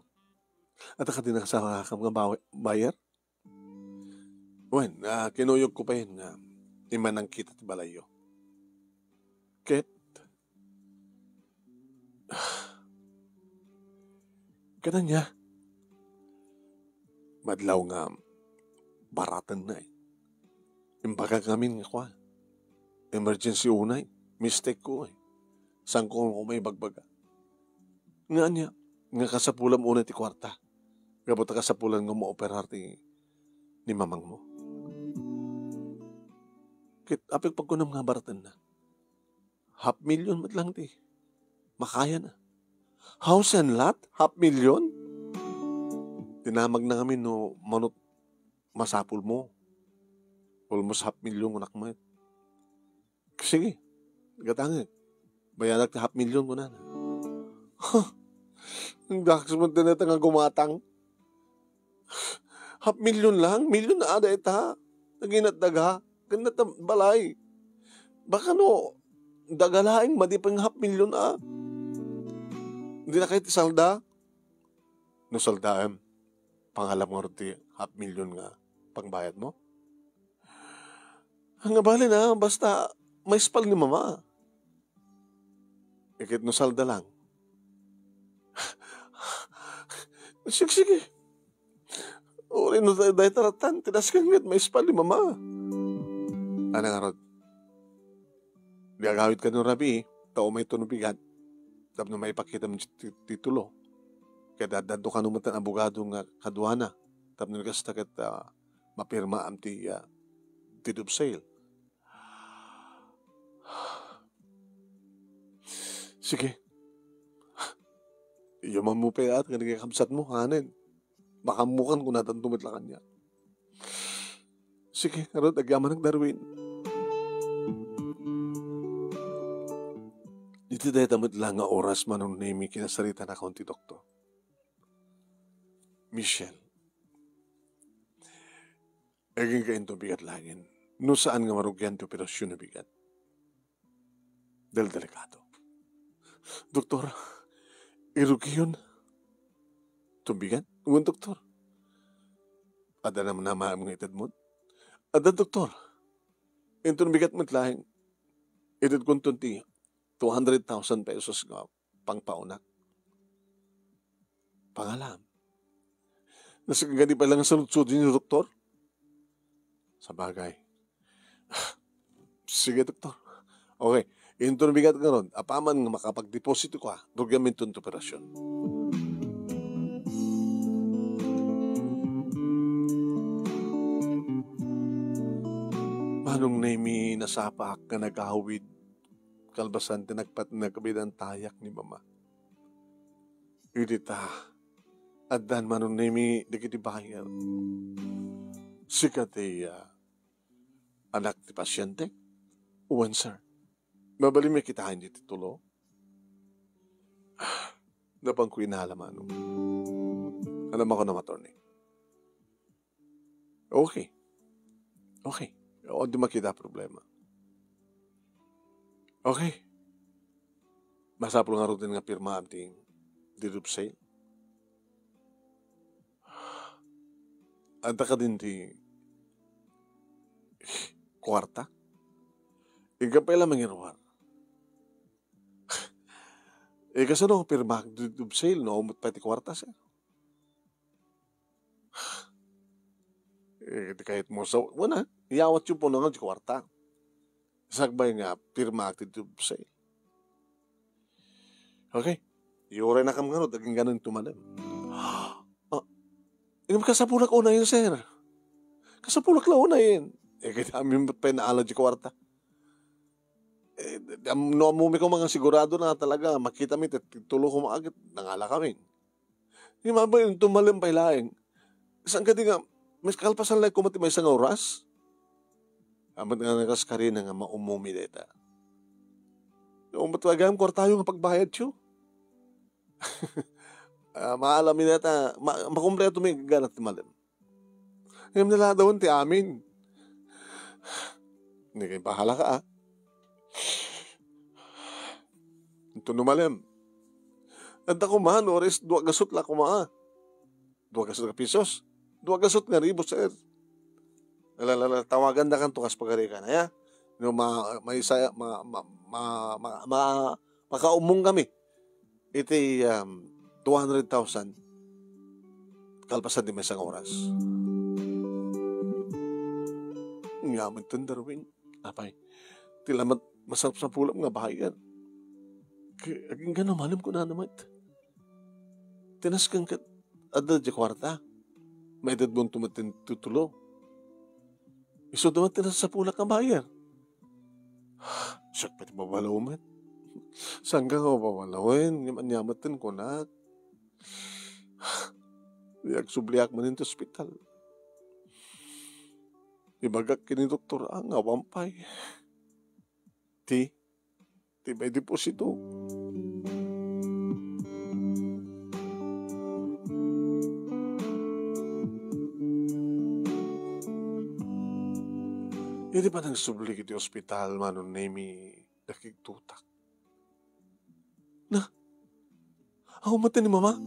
Adda kadi nakasakam nga bawe-, buyer? Wen, ah, kinuyogko pay nga immay nangkita ti balayyo. Ket, ket ania? Madlaw nga baratenna, eh. Imbagak ngamin nga kua, emergency unay, mistake ko, eh. Saanko koma ibagbaga. Nga ania, nga kasapulam unay ti kuarta. Gapu ta kasapulan nga maoperar ti ni mamangmo. Ket apay pagkunam nga baratenna? Half million met lang ti makayana. House and lot? Half million? Dinamagna ngamin no mano ti masapulmo. Almost half million kunak met. Sige, gatangek. Bayadak ti half million, kunana. Huh! Ang dakes met dayta nga gumatang. Half million lang? Million a dayta. Naging daga. Ken dayta balay. Baka no, daga laeng madi pay nga half million a. Dina kayat isalda? No saldaem, pangalam ngarud ti half million nga pangbayadmo? Nga bale na, basta maispal ni Mama. Iket no salda lang. Sige, sige. Uray no day-, dayta lattan, ti nasken ket maispal ni Mama. Ania ngarud? Di agawidka no rabii, ta umayto no bigat. Tapno maipakitam ti, ti titulo. Ket adda kano met ti abogado nga kaduana. Tapno kasta ket, ah, mapirmaam ti, ah, deed of sale. Sige. Iyamanmo pay, at, kadagiti kakabsatmo, hanen. Makaammokan, kunadanto met la kaniak. Sige, ngarud, agyamanak, Darwin. Iti dayta met la nga oras, Manong Nemi, kinasaritanak ti doktor. Michelle, agingga inton bigat laengen. No saan nga marugian ti operasyon a bigat, dahil delikado. Doktor, irugiyon. Ti bigat? Wen, doktor. Adda naman nga itedmo? Adda, doktor. Inton bigat met laeng, itedkonton ti two hundred thousand pesos nga pangpaunak. Pangalam. Nasagadi pa lang sa lutsod ni doktor? Sabagay. Sige, doktor. Okay. Inton bigat nga ron, apaman nga makapagdeposito ka, rugiam inton ti operasyon. Manong Nemi, nasapaak nga nagawid kalpasan ti nagpat-, nagpinantayak ni Mama. Idi ta, addan Manong Nemi dagiti buyer. Sika ti, ah, anak ti pasiente? Wen, sir. Mabalinmi a kitaen ditoy tulo? Napanko inala, Manong. Alam ako na, attorney. Okay. Okay. O, di makita problema. Okay. Masapul ngaruden nga pirmaam ti deed of sale. Adda kadin ti kuarta? Inkam pay la mangiruar. Eh, kasano pirmaak ti deed of sale no awan met pay ti kuarta, sir? Eh, di kayatmo sa, wala, iyawatyo pay nga ti kuarta. Sakbay nga, pirmaak ti deed of sale. Okay. Iyuray nakam ngarud, agingganan tumalem. Ah, inam kasapulak unayen, sir. Kasapulak la unayen. Eh, kaya amin pay naala ti kuarta. Eh, am-, no ammomiko nga sigurado na talaga, makitami ti, ti tulo koma agit, nangala kami. Di mabalin, tumalem pay laeng. Saan kadi nga, mas kalpasan laeng koma ti maysa nga oras? Amat nga nakaskasarita nga maummomi dayta. Umbat agayam kuartayo nga pagbayadyo. Ah, maalam mi dayta, ma-, makumpleto mi gana ti malem. Ngem naladawan ti amin. Naging bahala ka, ah. Ito no malem. Adda koma, no, oras, dua gasut la koma, ah. Dua gasut nga pisos. Dua gasut nga ribu, sir. Ala, ala, ala, tawagan da kan tukas pagarikan, aya? No, ma-, maysa, ma-, ma-, ma-, ma-, ma-, makaumong kami. Iti, um, two hundred thousand, kalpasan ti maysa nga oras. Nga met, Darwin, apay, ti lamat masapsapulam nga bayad. Agingga no malem kunana met. Tinasken ket adda ti kuarta. Maitedmonto met ti tulo. Isu da met ti nasapulak nga bayad. Siak pay ti mabalaw met. Saan ka nga mababalawen? Ngem ania met ti kunak? Di agsubliak manen ti ospital. Ibagak ken doktor nga awan pay. Ti, ti may deposito. Idi panagsubli iti ospital, Manong Nemi, nakigtutak. Na, awan met ni Mama?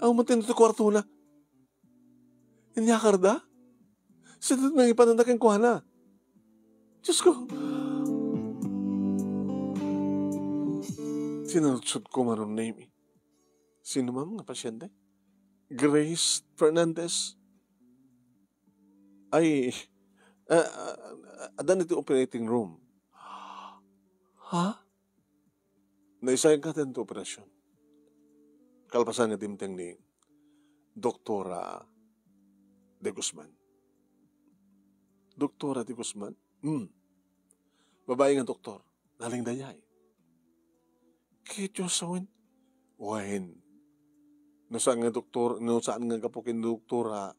Awan met ti kuartona? Inyakarda? Sino ti nangipananda kenkuana? Diyos ko! Sinaludsodko, Manong Nemi. Sino, ma'am, nga pasyente? Grace Fernandez. Ay, ah, ah, adda iti operating room. Ha? Naisayang ka ti operasyon. Kalpasan nga dimteng ni Doktora De Guzman. Doktora De Guzman? Hmm. Babai nga doktor. Nalingdayay. Kay Diyos, wen? Wen. No saan nga doktor, no saan nga gapu ken doktora,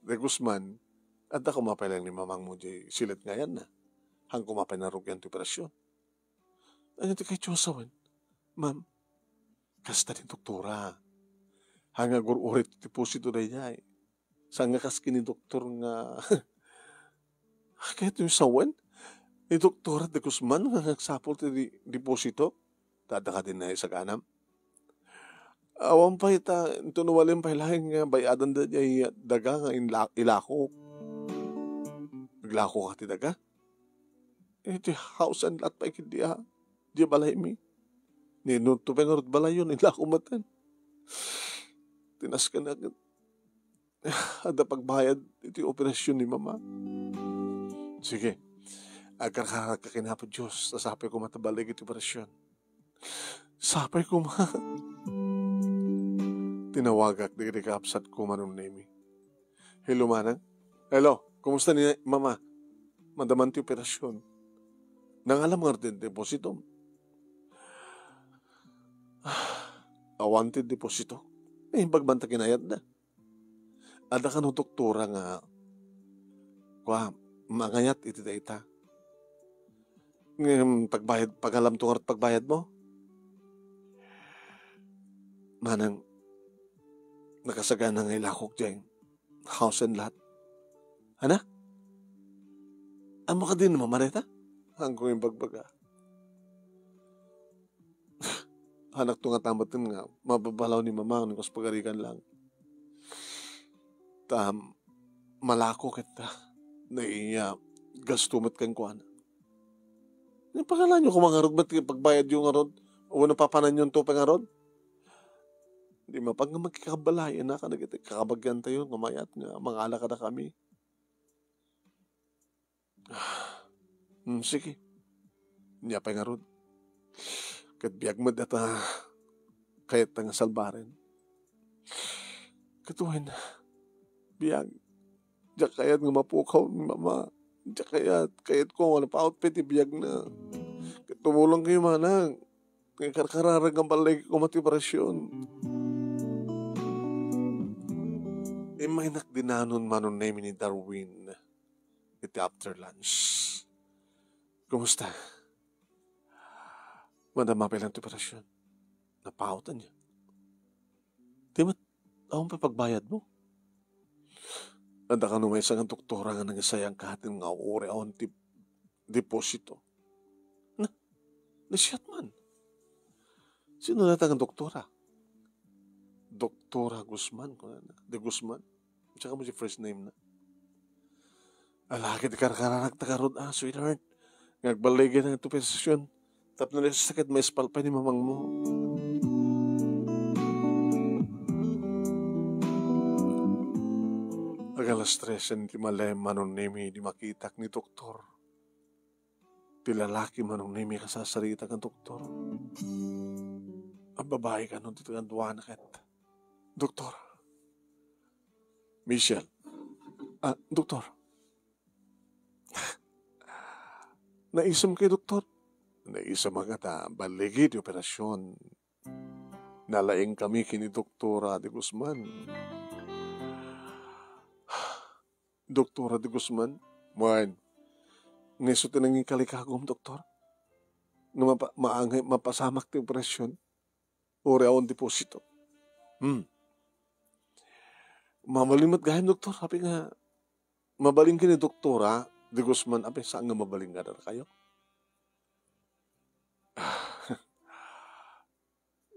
De Guzman, adda koma pay laeng ni mamangmo diay silet nga ayanna. Haan koma pay narugian ti operasyon. Ania ti kay Diyos, wen? Ma'am, kasta ni doktora. Haan nga agur-uray ti deposito daydiay. Saan nga kas ken ni doktor nga, kayatyo sawen? Ni Doktora de Guzman nga agsapul ti di-, deposito? Adda kadi naisaganam? Awan pay ta, inton umalin pay laeng nga bay-adan daydiay daga nga inla-, ilako. Naglako ka ti daga? Iti house and lot pay ketdi a, di balaymi. Ni, no, to pay ngarud balayon, ilako maten. Tinasken a ket, adda pagbayad iti operasyon ni Mama. Sige, agkarkararagka ken Apo Dios, ta sapay koma ta ballig iti operasyon. Sapay koma. Tinawagak dagiti kakabsatko, Manong Nemi. Hello, manang. Hello, kumusta ni Mama? Madaman ti operasyon. Nangalam ngarud ti depositom? Awan ti deposito. Eh, imbag man ta kinayatda. Adda kano doktora nga, kua, mangayat iti dayta. Ngem pagbayad, pangalamto ngarud pagbayadmo? Manang, nakasagana nga ilakok diay house and lot. Ana? Ammok a dino mamarita? Haanko nga imbagbaga. Hanakto ngata metten nga mababalaw ni Mama no kas pagarigan lang. Ta malako ket ta, naiya gasto met kenkuana. Pangalaanyo koma ngarud met ti pagbayadyo ngarud, wenno papanannyoto pay ngarud? Di mapan nga makikabalayan a kadagiti kakabagiantayo nga mayat nga mangala kadakami. Hmm, sige. Ania pay ngarud? Ket biag met dayta kayatta nga salbaren. Ket wen, biag, diak kayat nga mapukaw ni Mama. Diak kayat, kayatko nga napaut pay ti biagna. Ket tumulongkayo, manang. Nga karkararag nga balleg koma ti operasyon. Immaynak dinanon Manong Nemi ni Darwin iti after lunch. Kumusta? Madama pay lang ti operasyon. Napaut ania? Di met, awan pay pagbayadmo? Adda kano maysa nga doktora nga nangisayang katin nga uray awan ti deposito. Na, nasiat man. Sino dayta nga doktora? Doktora Guzman, kunana. De Guzman. Saka mo ti first name na. Ala, ket karkararagta ngarud, ah, sweetheart. Nga agballigen ang ito operasyon. Tapno na sakit, maispal pay ni mamangmo. Ag alas tres ti malem, Manong Nemi, di makitak ni doktor. Ti lalaki, Manong Nemi, kasasarita nga doktor. Ang babae kano ti taganduana ket, "Doktor." "Michelle." "Ah, doktor." "Naisem kay, doktor?" "Naisem nga ta balligi ti operasyon. Nalaing kami ken ni Doktora de Guzman." "Doktora de Guzman?" "Wen, nga isu ti nangikalikagum, doktor. Nga mapa-, maangay, mapasamak ti operasyon. Uray awan deposito." "Hmm. Mabalin met gayam, doktor. Apay nga mabalin ken ni Doktora de Guzman, apay saan nga mabalin kadakayo?"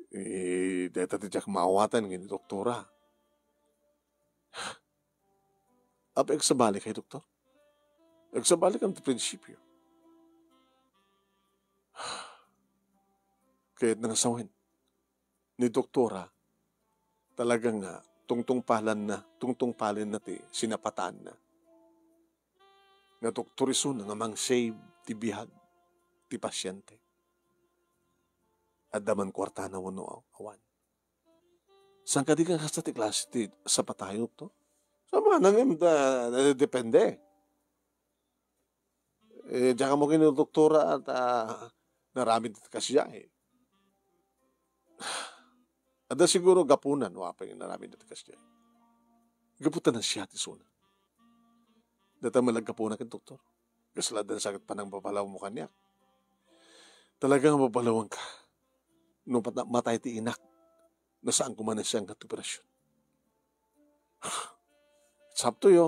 "Eh, dayta ti diak maawatan ken ni doktora." "Apay agsabali kay, doktor? Agsabali kam ti prinsipyo." Kayatna nga sawen ni doktora, talaga nga tungtungpalanna, tungtungpalenna ti sinapataanna. Nga doktor isuna nga mang-save ti biag ti pasyente. Adda man kuartana wenno awan. Saan kadi nga kasta ti klase ti sapatayo, doktor? Sa manang, em, da, da, depende. Eh, diak ammo ken ni doktora ta naaramid ti kasdiay. Adda siguro gapuna no apay nga naaramid ti kasdiay. Gapu ta nasiat isuna. Dayta met la gapuna ken doktor. Kasla adda sakit panangbabalawmo kaniak. Talaga nga babalawanka. No pata-, matay ti inak, no saan ko man siya nga operasyon. it's up to you.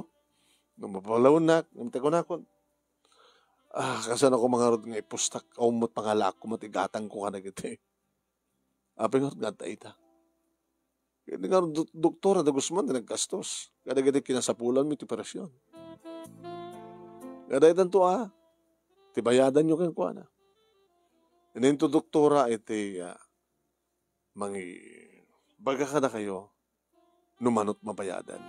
No mapalawennak, ngem ti kunakon, ah, kasano ko mangarud nga ipustak, awan met pangalaak ko met igatangko kadagiti. Apay ngarud nga adda ita? Iti ngarud dok-, doktora da Guzman ti naggastos kadagiti kinasapulanmi ti operasyon. Nga daytanto, ah, ti bayadanyo kenkuana. Inton doktora iti, ah, mangibaga kadakayo no manot mabayadan.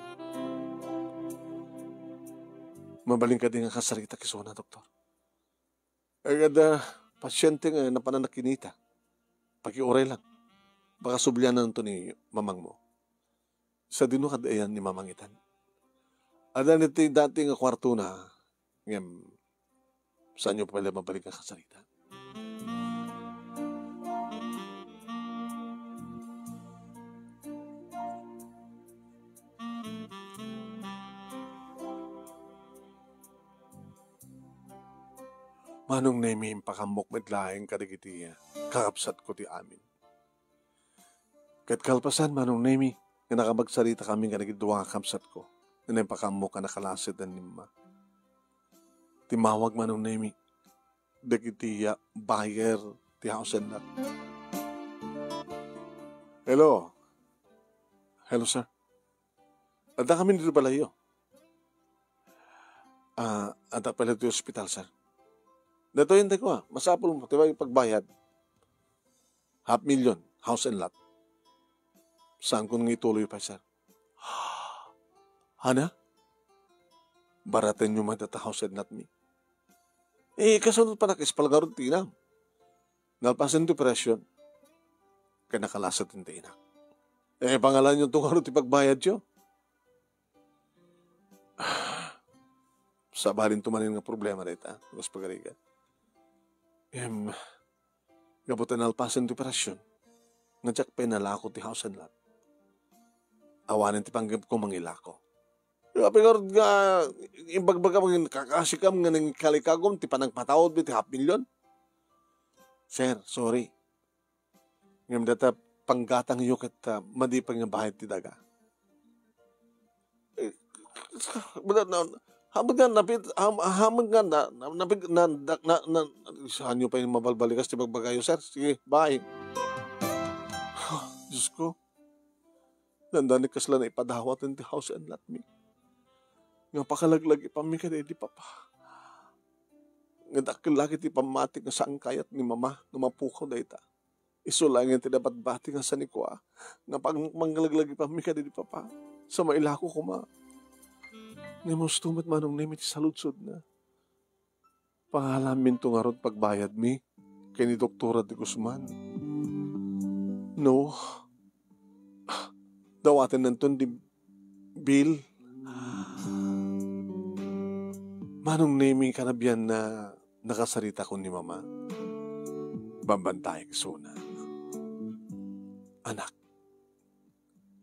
Mabalin kadi nga kasarita kisuna, doktor? Ay, kada pasyente nga napanan a kinita, pakiuray lang. Baka subliananto ni mamangmo. Sadino kad ayan ni mamang itan? Adda ditoy dati nga kuartona, ngem saanyo pay la mabalik nga kasarita. Manong Nemi, impakaamok met laeng kadagiti kakabsatko ti amin. Ket kalpasan, Manong Nemi, nga nakapagsaritakamin kadagiti dua nga kabsatko, nga impakaammo a nakalaseten ni Mama. Timmawag, Manong Nemi, dagiti, ah, buyer ti house and lot. Hello. Hello, sir. Adda kami ditoy balayyo. Ah, adda pay la ti ospital, sir. Datoy intay ko, ah. Masapul mo, ti pagbayad. Half million, house and lot. Saankon nga ituloy pay, sir. Hana? Baratenyo man data house and lot mi. Eh, kasunod pa nakispal ngarud ti inam. Nalpasen ti operasyon. Ket nakalasaten ti inak. Eh, pangalanyo to ngarud ti pagbayadyo. Sabalin to manen nga problema dayta, Los Pagarigan. Em, gapu ta nalpasen ti operasyon, nga diak pay nalako ti house and lot. Awanen ti panggepko mangilako. Apay ngarud nga imbagbagam nga kakasikam nga nangikalikagom ti panangpataudmi ti half million? Sir, sorry. Ngem dayta panggatangyo ket, ah, madi pay nga bayad ti daga. Eh, na, na, hamad nga napit-, ham-, hamad nga na, na, napit-, na, na, na, na, saanyo pay mabalbalikas ti bagbagayo, sir? Sige, bye. Diyos ko. Dandani kasla naipadawat ti house and lot mi. Nga pakalaglagipanmi kadaydi, Papa. Nga dakkel la ti pammati nga saan kayat ni Mama nga mapukaw dayta. Isu laeng ti nabatbati nga sanikua nga pang-, panglaglagipanmi kadaydi, Papa. Sa mailako koma. Nga musto met Manong Nemi ti saludsodna. Pangalanminto ngarud pagbayadmi ken ni Doktora de Guzman. No, dawatennanton ti bill. Manong Nemi, kanabian na nakasaritakon ni Mama. Bambantaek isuna. Anak,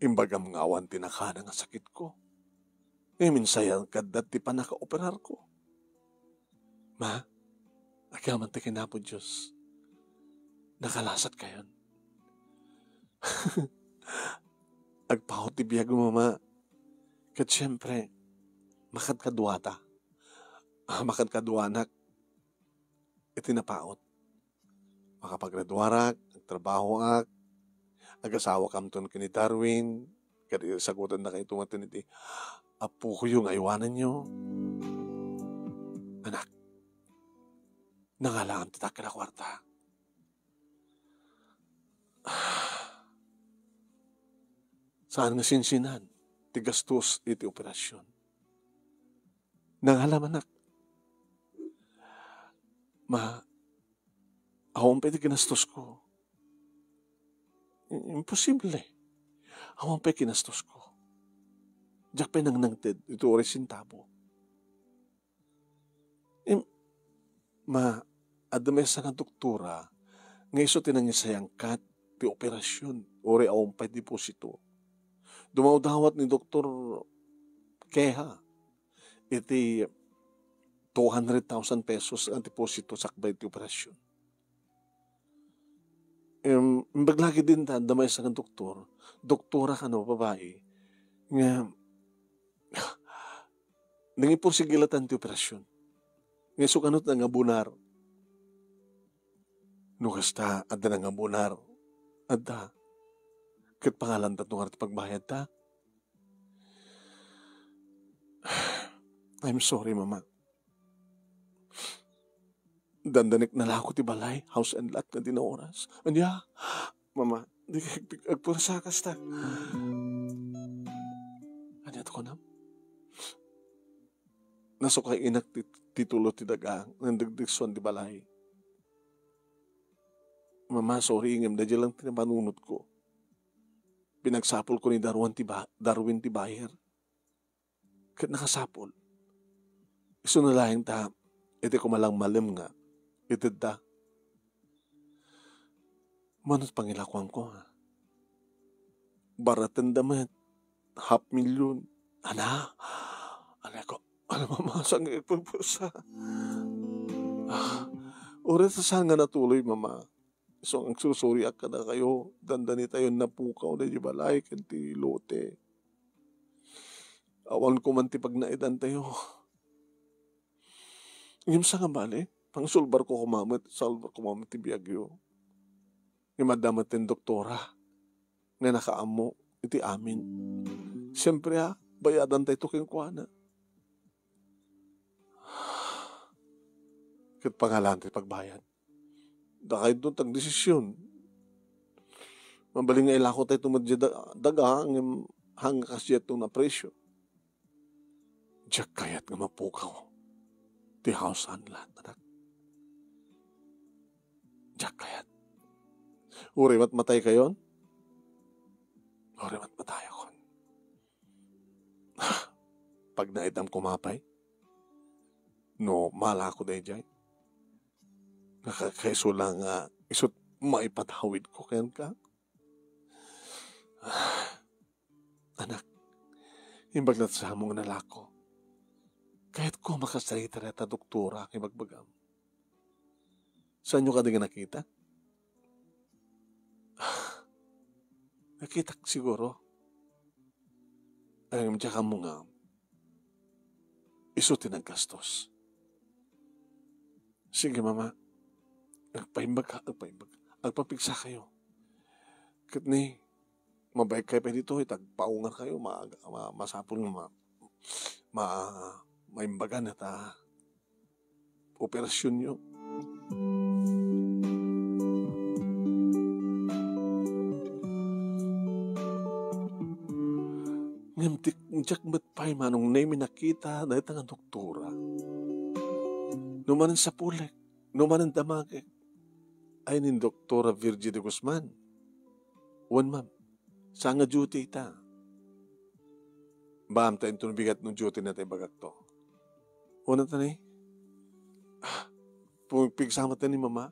imbagam nga awan ti nakana nga sakitko. Ngem insayankada ti pannakaoperarko. Ma, agyaman ti ken Apo Dios, nakalasatkayon. Agpaut ti biagmo, Mama. Ket siempre, makadkaduata. Ah, makadkaduanak iti napaut. Makapaggraduarak, agtrabahoak, agasawakamton ken ni Darwin, ket sagutennak ito nga iti apokoyo nga aywananyo. Anak, nangalaam ti dakkel a kuarta. Saan nga sinsinan ti gastos iti operasyon. Nangalaam, anak. Ma, awan pay ti ginastosko. I-, imposible. Awan pay ginastosko. Diak pay nangnangted iti uray sentabo. Im-, ma, adda maysa nga doktora nga isu ti nangisayangkat ti operasyon, uray awan pay deposito. Dumawdawat ni Doktor Keha iti two hundred thousand pesos nga deposito sakbay ti operasyon. Em, imbag lagi din ta, adda maysa nga doktor, doktora kano, babae, nga Nangipursigilatan ti operasyon. Nga isu kano ti nangabunar. No kasta, adda nangabunar. Adda. Ket pangalantato ngarud ti pagbayadta. I'm sorry, Mama. Dandanek nalako ti balay, house and lot nga di naoras. Ania, Mama, di ka ag-, agpuersa kasta. Ania ti kunam? Nasukay inak ti titulo ti daga nga nagdagdagsuan ti balay. Mama, sorry, ngem daydiay lang ti napanunotko. Pinagsapulko ni Darwin ti ba-, Darwin ti buyer. Ket nakasapul. Isuna laeng ta, iti kumalangmalem nga, itedda. Mano ti pangilakoanko, ha? Baratenda met, half million. Ana, ana ko, ana, Mama, saan nga agpurpursa? Ah, uray ta saan nga natuloy, Mama. Isu nga agsursuriak kadakayo, dandanitayon napukaw daydiay balay ken ti lote. Awan ko man ti pagnaedantayo. Ngem saan nga bale, pangsulbarko koma met, salbar koma met ti biagyo. Ngem adda met ti doktora nga nakaammo iti amin. Siempre, a, bayadantayto kenkuana. Ket pangalan ti pagbayad. Dakayto ti agdesisyon. Mabalin nga ilakotayto met diay da-, daga, ngem haan nga kasdiay ti napresyo. Diak kayat nga mapukaw ti house and lot, anak. Diak kayat. Uray met mataykayon, uray met matayakon. Pagnaedam koma pay no malako daydiay. Nakakaiso la nga isu't maipatawidko kenka. Anak, imbag latta sa ammom nga nalako. Kayatko makasarita dayta doktora nga ibagbagam. Saanyo kadi nga nakita? Nakitak siguro. Ngem diak ammo nga isu ti naggastos. Sige, Mama. Agpaimbag ka, agpaimbag. Agpapigsakayo. Ket ni, mabalikkayo pay ditoy, ta agpaungarkayo, ma-, ma-, masapul nga ma-, ma-, maimbagan ta operasyonyo. Ngem ti, diak met pay Manong Nemi nakita dayta nga doktora. No manen sapulek, no manen damagek, ay ni Doktora Virgie de Guzman. Wen, ma'am, saan nga duty ita? Ma'am, ta inton bigat no duty na ta ibagakto. Una ta ni, ah, pumigpigsa met ni Mama.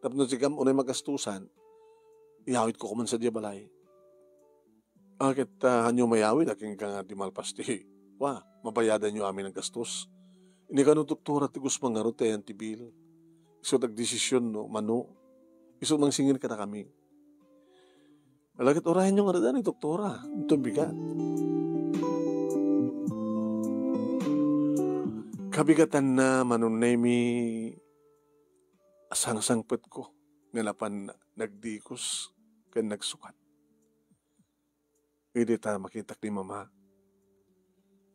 Tapno sikam unay magastusan, iyawidko koma sadiay balay. Ah, ket, ah, haanyo mayawid, agingga nga di malpas ti, wa, mabayadanyo amin a gastos. Ni kano doktora ti Guzman ngarud ti ayan ti bill. Isu ti agdesisyon no mano. Isu mangsingir kadakami. Ala ket urayenyo ngarud ni doktora, inton bigat. Kabigatanna, Manong Nemi, a sangsangpetko nga napan nagdikos ken nagsukat. Idi ta makitak ni Mama,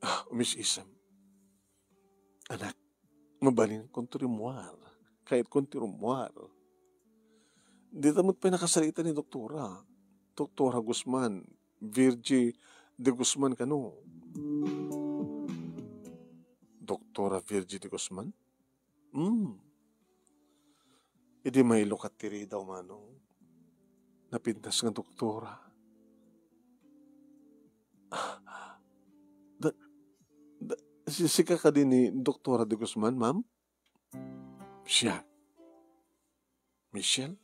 ah, umis-isem. Anak, mabalinkon ti rummuar. Kayatkon ti rummuar. Dita met pay nakasarita ni Doktora. Doktora Guzman, Virgie de Guzman kano. Doktora Virgie de Guzman? Hmm. Idi mailukat ti ridaw, Manong. Napintas nga doktora. Da, da, si-, sika kadi ni Doktora de Guzman, ma'am? Siak. Michelle?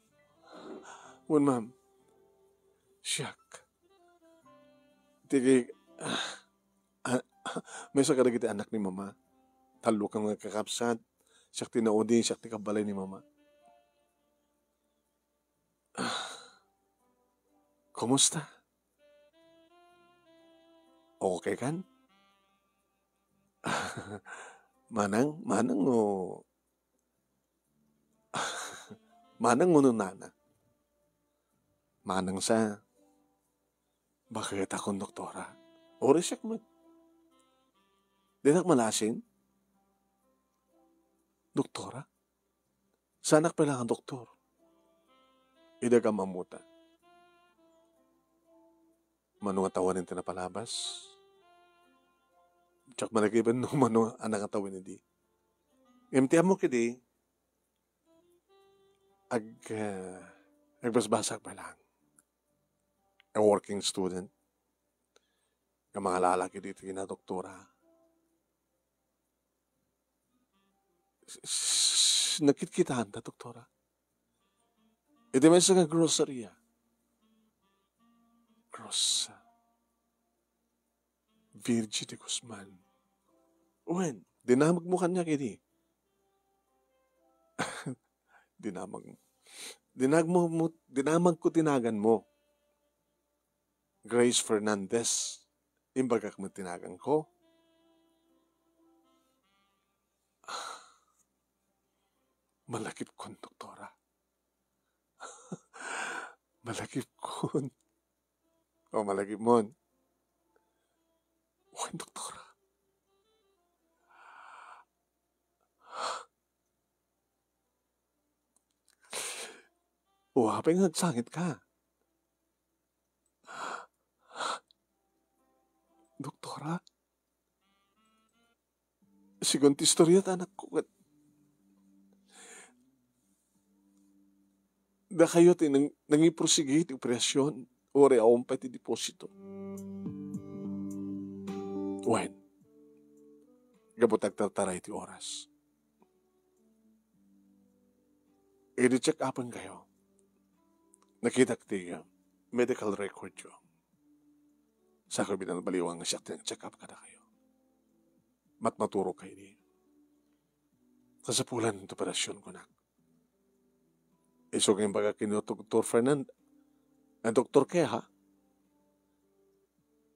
Wen, ma'am. Siak. Ti, ah, ah, maysa kadagiti anak ni Mama. Tallo kami nga kakabsat. Siak ti naudi, siak ti kabbalay ni Mama. Ah, kumusta? Okay kan? Manang, manang no, manang no nana. Manang sa, bakit akon doktora? Uri siak met. Dinak malasin? Doktora? Saanak pay la nga doktor. Idi agam-ammotan. Mano nga tawanen ti napalabas? Diak managiben no mano a nangatawen idi. Ngem ti ammok idi, ag-, ah, agbasbasak pay laeng. A working student. Nga mangalala ket iti kinadoktora. S-, s-, nakitkitaan ta, doktora? Iti maysa nga groceria. Gross. Virgie de Guzman. Wen, dinamagmo kaniak idi. Dinamag-, dinamagmo, dinamagko ti naganmo. Grace Fernandez. Imbagak met ti naganko. Malakipkon, doktora. Malakipkon. O, malakipmon. Wen, doktora. O, apay nga agsangitka? Doktora? Sigun ti istorya ta anakko, ket dakayo ti nang-, nangiprosigi ti operasion, uray awan pay ti deposito. Wen, gapu ta agtartaray ti oras. Idi check-upen kayo, nakitak ti, uh, medical record yo. Sako binalbaliwan nga siak ti nag-check-up kadakayo. Matmaturog kayo idi. Kasapulan ti operasion, kunak. Isu nga imbagak ken Doktor Fernand, ah, Doktor Keha,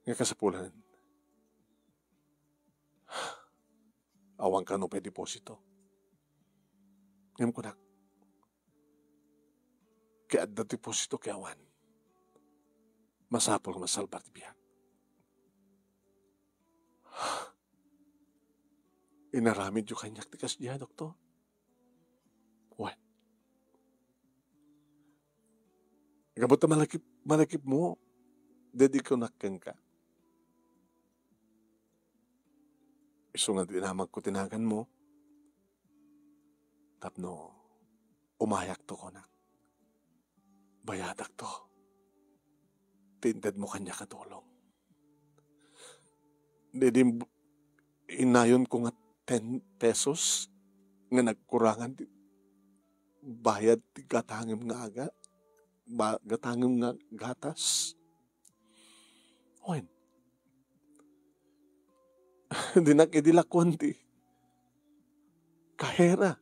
nga kasapulan. Awan kano pay deposito. Ngem kunak, ket adda deposito ket awan, masapul nga masalbar ti biag. Inaramidyo kaniak ti kasdiay, doktor? Wen. Gapu ta malakip-, malakipmo, dedi kunak kenka. Isu nga dinamagko ti naganmo, tapno umayakto, kunak. Bayadakto ti intedmo kaniak a tulong. Idi inayonko nga ten pesos nga nagkurangan ti bayad ti gatangem nga aga-, ba-, gatangem nga gatas. Wen. Dinak idi lakuan ti kahera.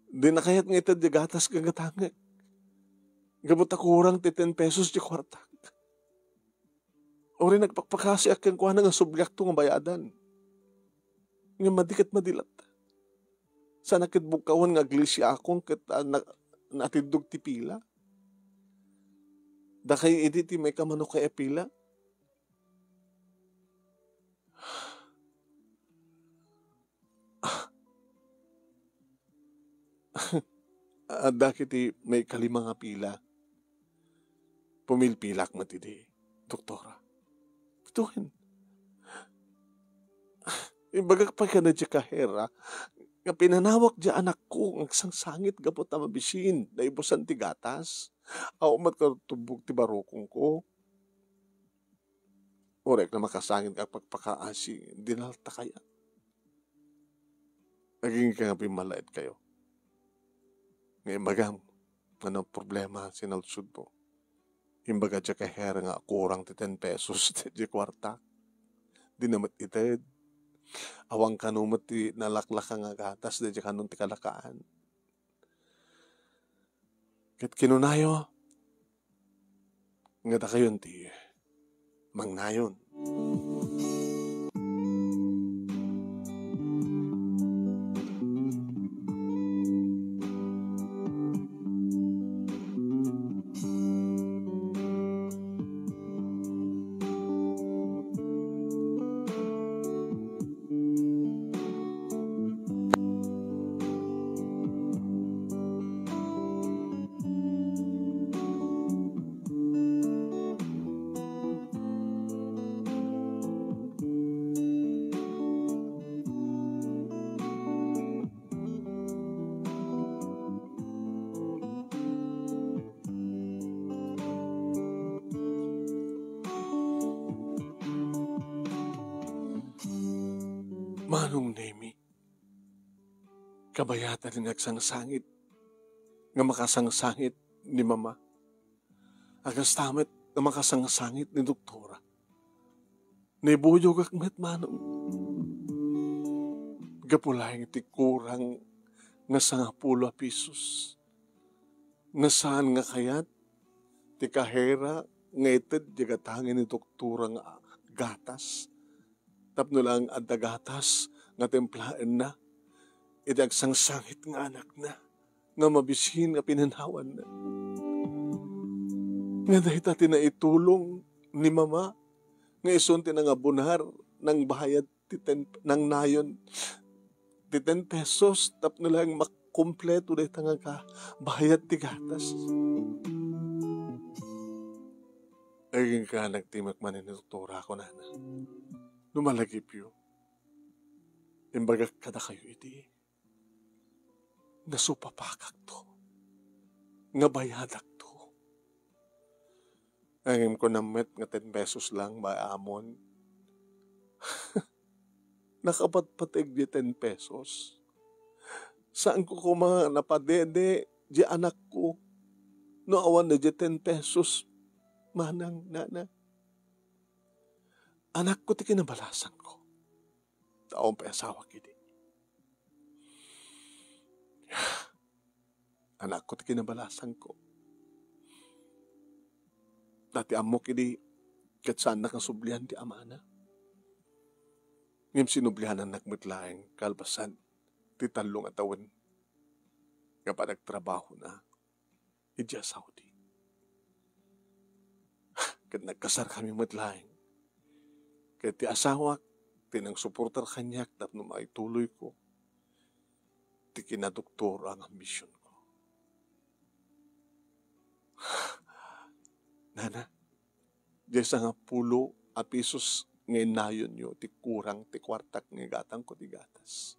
Dina kayat nga ited ti gatas ken gatangek. Gapu ta kurang ti ten pesos ti kuartak. Uray nagpakpakasiak kenkuana nga subliakto nga bayadan. Ngem madi ket madi latta. Saanak ket bugkawen nga aglisiakon ket, ah, na-, natindog ti pila. Dakay idi ti maikamanok a pila. Adda ket ti maikalima nga pila. Pumilpilak met idi, doktora. Wen. Imbagak pay kada diay kahera nga pinanawak diay anakko nga agsangsangit gapu ta mabisin, naibusan ti gatas. Awan met katubbog ti barukongko. Uray ka makasangit nga agpakpakaasi, dinalta kaya. Agingga nga pimmalaet kayo. Nga imbagam, ano problema, sinaludsodmo? Imbaga diay kahera nga kurang ti ten pesos, diay kuarta. Di na met ited. Awan kano met ti nalaklaka nga gatas, diay kanon ti kalakaan. Ket kinunayo, nga dakayon ti mangnayon. Manong Nemi, kabayatan nga agsangsangit, nga makasangsangit ni Mama. Agasta met nga makasangsangit ni Doktora. Naibuyogak met, Manong. Gapu laeng ti kurang nga sangapulo a pisos. Nga saan nga kayat ti kahera nga ited diay gatangen ni Doktora nga gatas. Tapno laeng adda gatas nga timplaenna iti agsangsangit nga anakna nga mabisin nga pinanawanna. Nga dayta ti naitulong ni Mama nga isun ti nangabunar, nangbayad ti ten, nangnayon ti ten pesos tapno laeng makumpleto dayta nga ka-, bayad ti gatas. Agingga nagtimek manen ni Doktora, kunana. No malagipyo, imbagak kadakayo iti nasupapakakto, nga bayadakto. Ngem kunam met nga ten pesos lang, bay, amon. Nakapatpateg diay ten pesos. Saanko koma napadede diay anakko no awan diay ten pesos, manang, nana. Anakko ti kinabalasanko. Taon pay asawak idi. Anakko ti kinabalasanko. Dati ammok idi ket saannak nga sublian ti amana. Ngem sinublianannak met laeng kalpasan ti tallo nga tawen nga panagtrabahona idiay Saudi. Ket nagkasarkami met laeng. Ket ti asawak ti nangsuportar kaniak tapno maituloyko ti kinadoktora nga misionko. Nana, diay sangapulo a pisos nga innayonyo ti kurang ti kuartak nga igatangko ti gatas.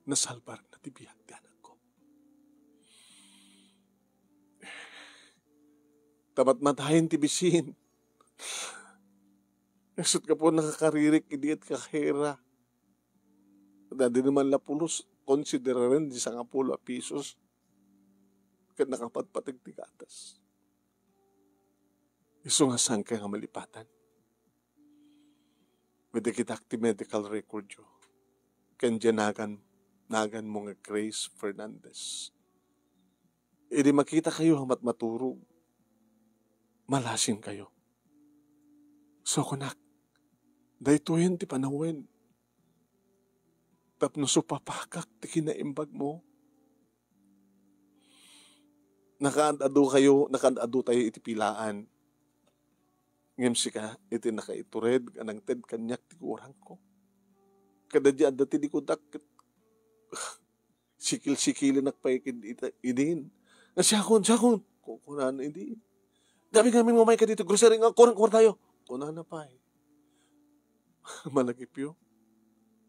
Nasalbarna ti biag ti anakko. Ta matmatayen ti bisin. Isut' gapu nakakaririk idi et kahera. Dadi naman la pulos, konsideraren di sangapulo a pisos. Ket nakapatpateg ti gatas. Isu nga sangkay nga malipatan. Idi kitak ti medical record yo, ken diay nagan, naganmo nga Grace Fernandez. Idi makitakayo a matmaturog, malasingkayo. So, kunak, daytoyen ti panawen tapno supapakak ti kinaimbagmo. Nakaad-adu kayo, nakaad-adu tayo iti pilaan. Ngem sika iti nakaitured nga nangted kaniak ti kurangko. Kada di adda ti likudak ket sikil-sikilinak pay ket ita-, idin. Nga, "Siakon, siakon," ku-, kunana idi. "Gamin-gamin mo may ka dito, grocery nga, kurang kuwartayo." Kunana pay. Malagipyo?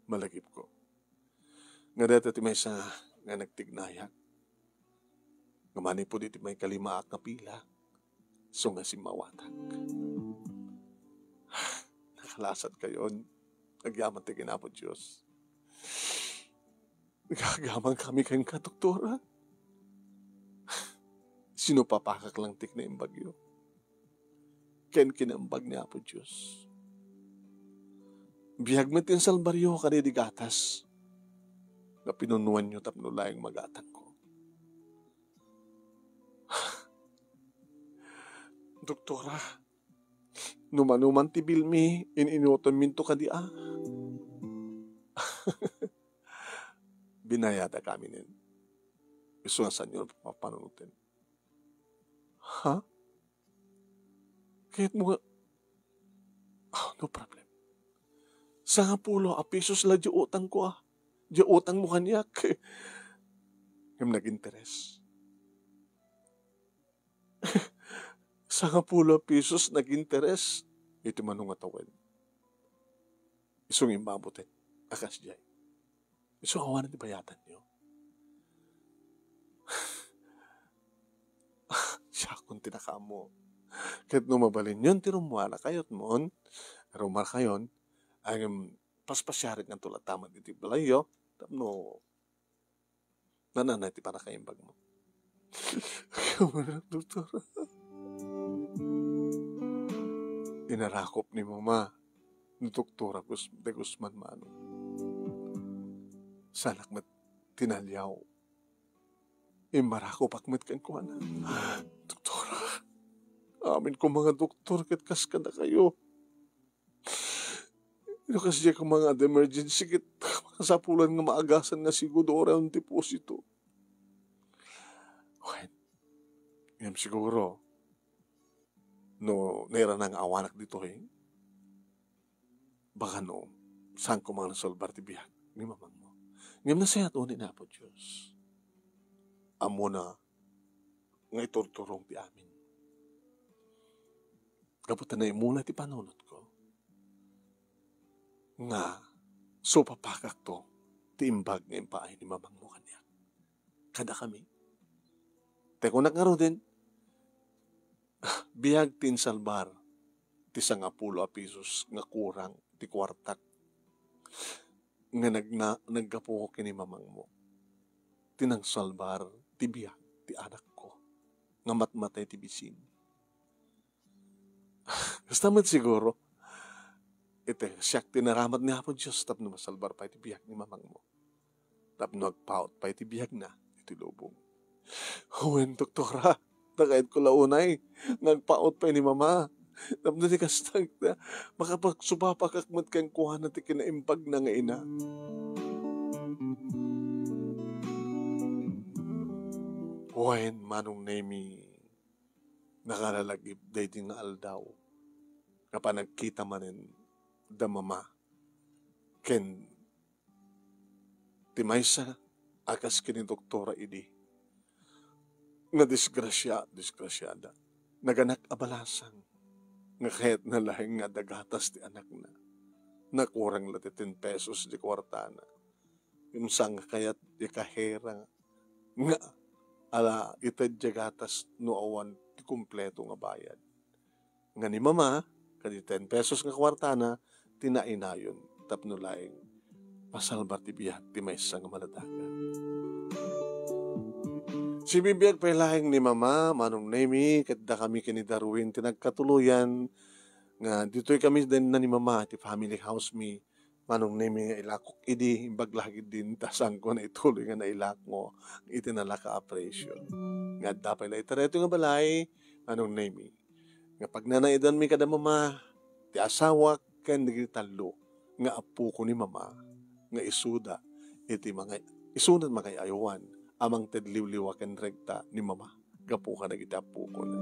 Malagipko. Nga dayta ti maysa nga nagtignayak. Nga manipud iti maikalimaak nga pila, isu nga simmawatak. Nakalasat kayon. Agyaman ti ken Apo Dios. Nagagaman kami kenka, doktora. Sinupapakak lang ti kinaimbagyo ken kinaimbag ni Apo Dios. Biag met ti insalbaryo kadaydi gatas nga pinunuanyo tapno laeng magatangko. Doktora, no manoman ti bilmi, in-inutonminto kadi a. Binayadak amin. Isu nga saanyo papanunuten. Ha? Kayatmo nga, oh, no problem. Sangapulo a pisos la di utangko, ah. Di utangmo kaniak. Ngem nag-interes. Sangapulo a pisos nag-interes. Iti mano nga tawen. Isu nga immabutin. Akas diay. Isu awan ti bayatanyo. Siakon ti nakaammo. Ket no mabalinyon ti rummuarakayon, rummuarakayon, ngem Paspasiarek nganto latta met iti balayyo tapno nananay ti pannakaimbagmo. Doktor, inarakop ni Mama ni Doktora Gus-, de Guzman, Manong. Sanak met tinaliaw. Immarakopak met kenkuana. Doktora, amin koma nga doktor ket kas kadakayo. No kasdiay koma nga ad-emergency ket makasapulan nga maagasan nga sigud uray deposito. Wen, ngem siguro, no nairana nga awanak ditoy, baka no, saan koma nga nasalbar ti biag ni mamangmo. Ngem nasayaat unay ni Apo Dios. Ammona nga iturturong ti amin. Gapu ta naimula ti panunotko nga supapakakto ti imbag nga impaay ni mamangmo kaniak. Kadakami. Ti kunak ngaruden, biag ti insalbar ti sangapulo a pesos nga kurang ti kuartak nga nagna-, naggapu ken ni mamangmo. Ti nangsalbar ti biag ti anakko nga matmatay ti bisin. Kasta met siguro, iti siak ti naramat ni Apo Dios tapno masalbar pay ti biag ni mamangmo. Tapno agpaut pay ti biagna iti lubong. Wen, doktora, ta kayatko la unay nga agpaut pay ni Mama. Tapno ti kasta, makapagsupapakak met kenkuana ti kinaimbagna nga ina. Wen, Manong Nemi, nakalalagip daydi nga aldaw nga panagkita manen da Mama ken ti maysa a kas ken ni doktora idi nga disgrasia-, disgrasiada. Naganak a balasang nga kayatna laeng nga adda gatas ti anakna. Nakurang la ti ten pesos ti kuartana. Ngem saan nga kayat ti kahera nga ala itedya gatas no awan ti kumpleto nga bayad. Nga ni Mama, kadi ten pesos nga kuartana, ti nainayon tapno laeng masalbar ti biag ti maysa nga maladaga. Sibibiag pay laeng ni Mama, Manong Nemi, ket dakami ken ni Darwin ti nagkatuloyan nga ditoy kami den na ni Mama ti family house mi, Manong Nemi, nga ilakok idi, imbag la ketdin ta saanko naituloy nga nailakmo iti nalaka a presyo. Nga adda pay la ita daytoy nga balay, Manong Nemi, nga pagnanaidanmi kada Mama, ti asawak, ken dagiti tallo nga appoko ni Mama, nga isuda iti mangay-, isuda mangay-aywan a mangted liwliwa ken rekta ni Mama gapu kadagiti appokona.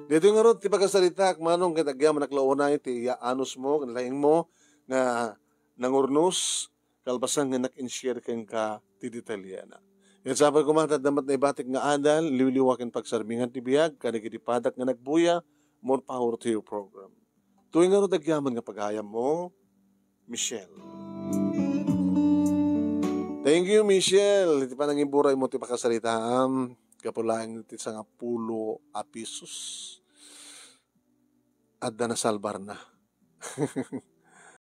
Daytoy ngarud ti pakasaritaak, Manong, ket agyamanak la unay ti iyaanusmo ken laingmo nga nangurnos, kalpasan nga nag-inshare kenka ti detalyena. Ket sapay koma ta adda met naibatik nga adal, liwliwa ken pagsarbingan ti biag kadagiti padak nga nagbuya, more power to your program. Daytoy ngarud agyaman nga pagayammo, Michelle. Thank you, Michelle, iti panangiburaymo ti pakasaritaam. Gapu laeng iti sangapulo a pesos, adda nasalbarna.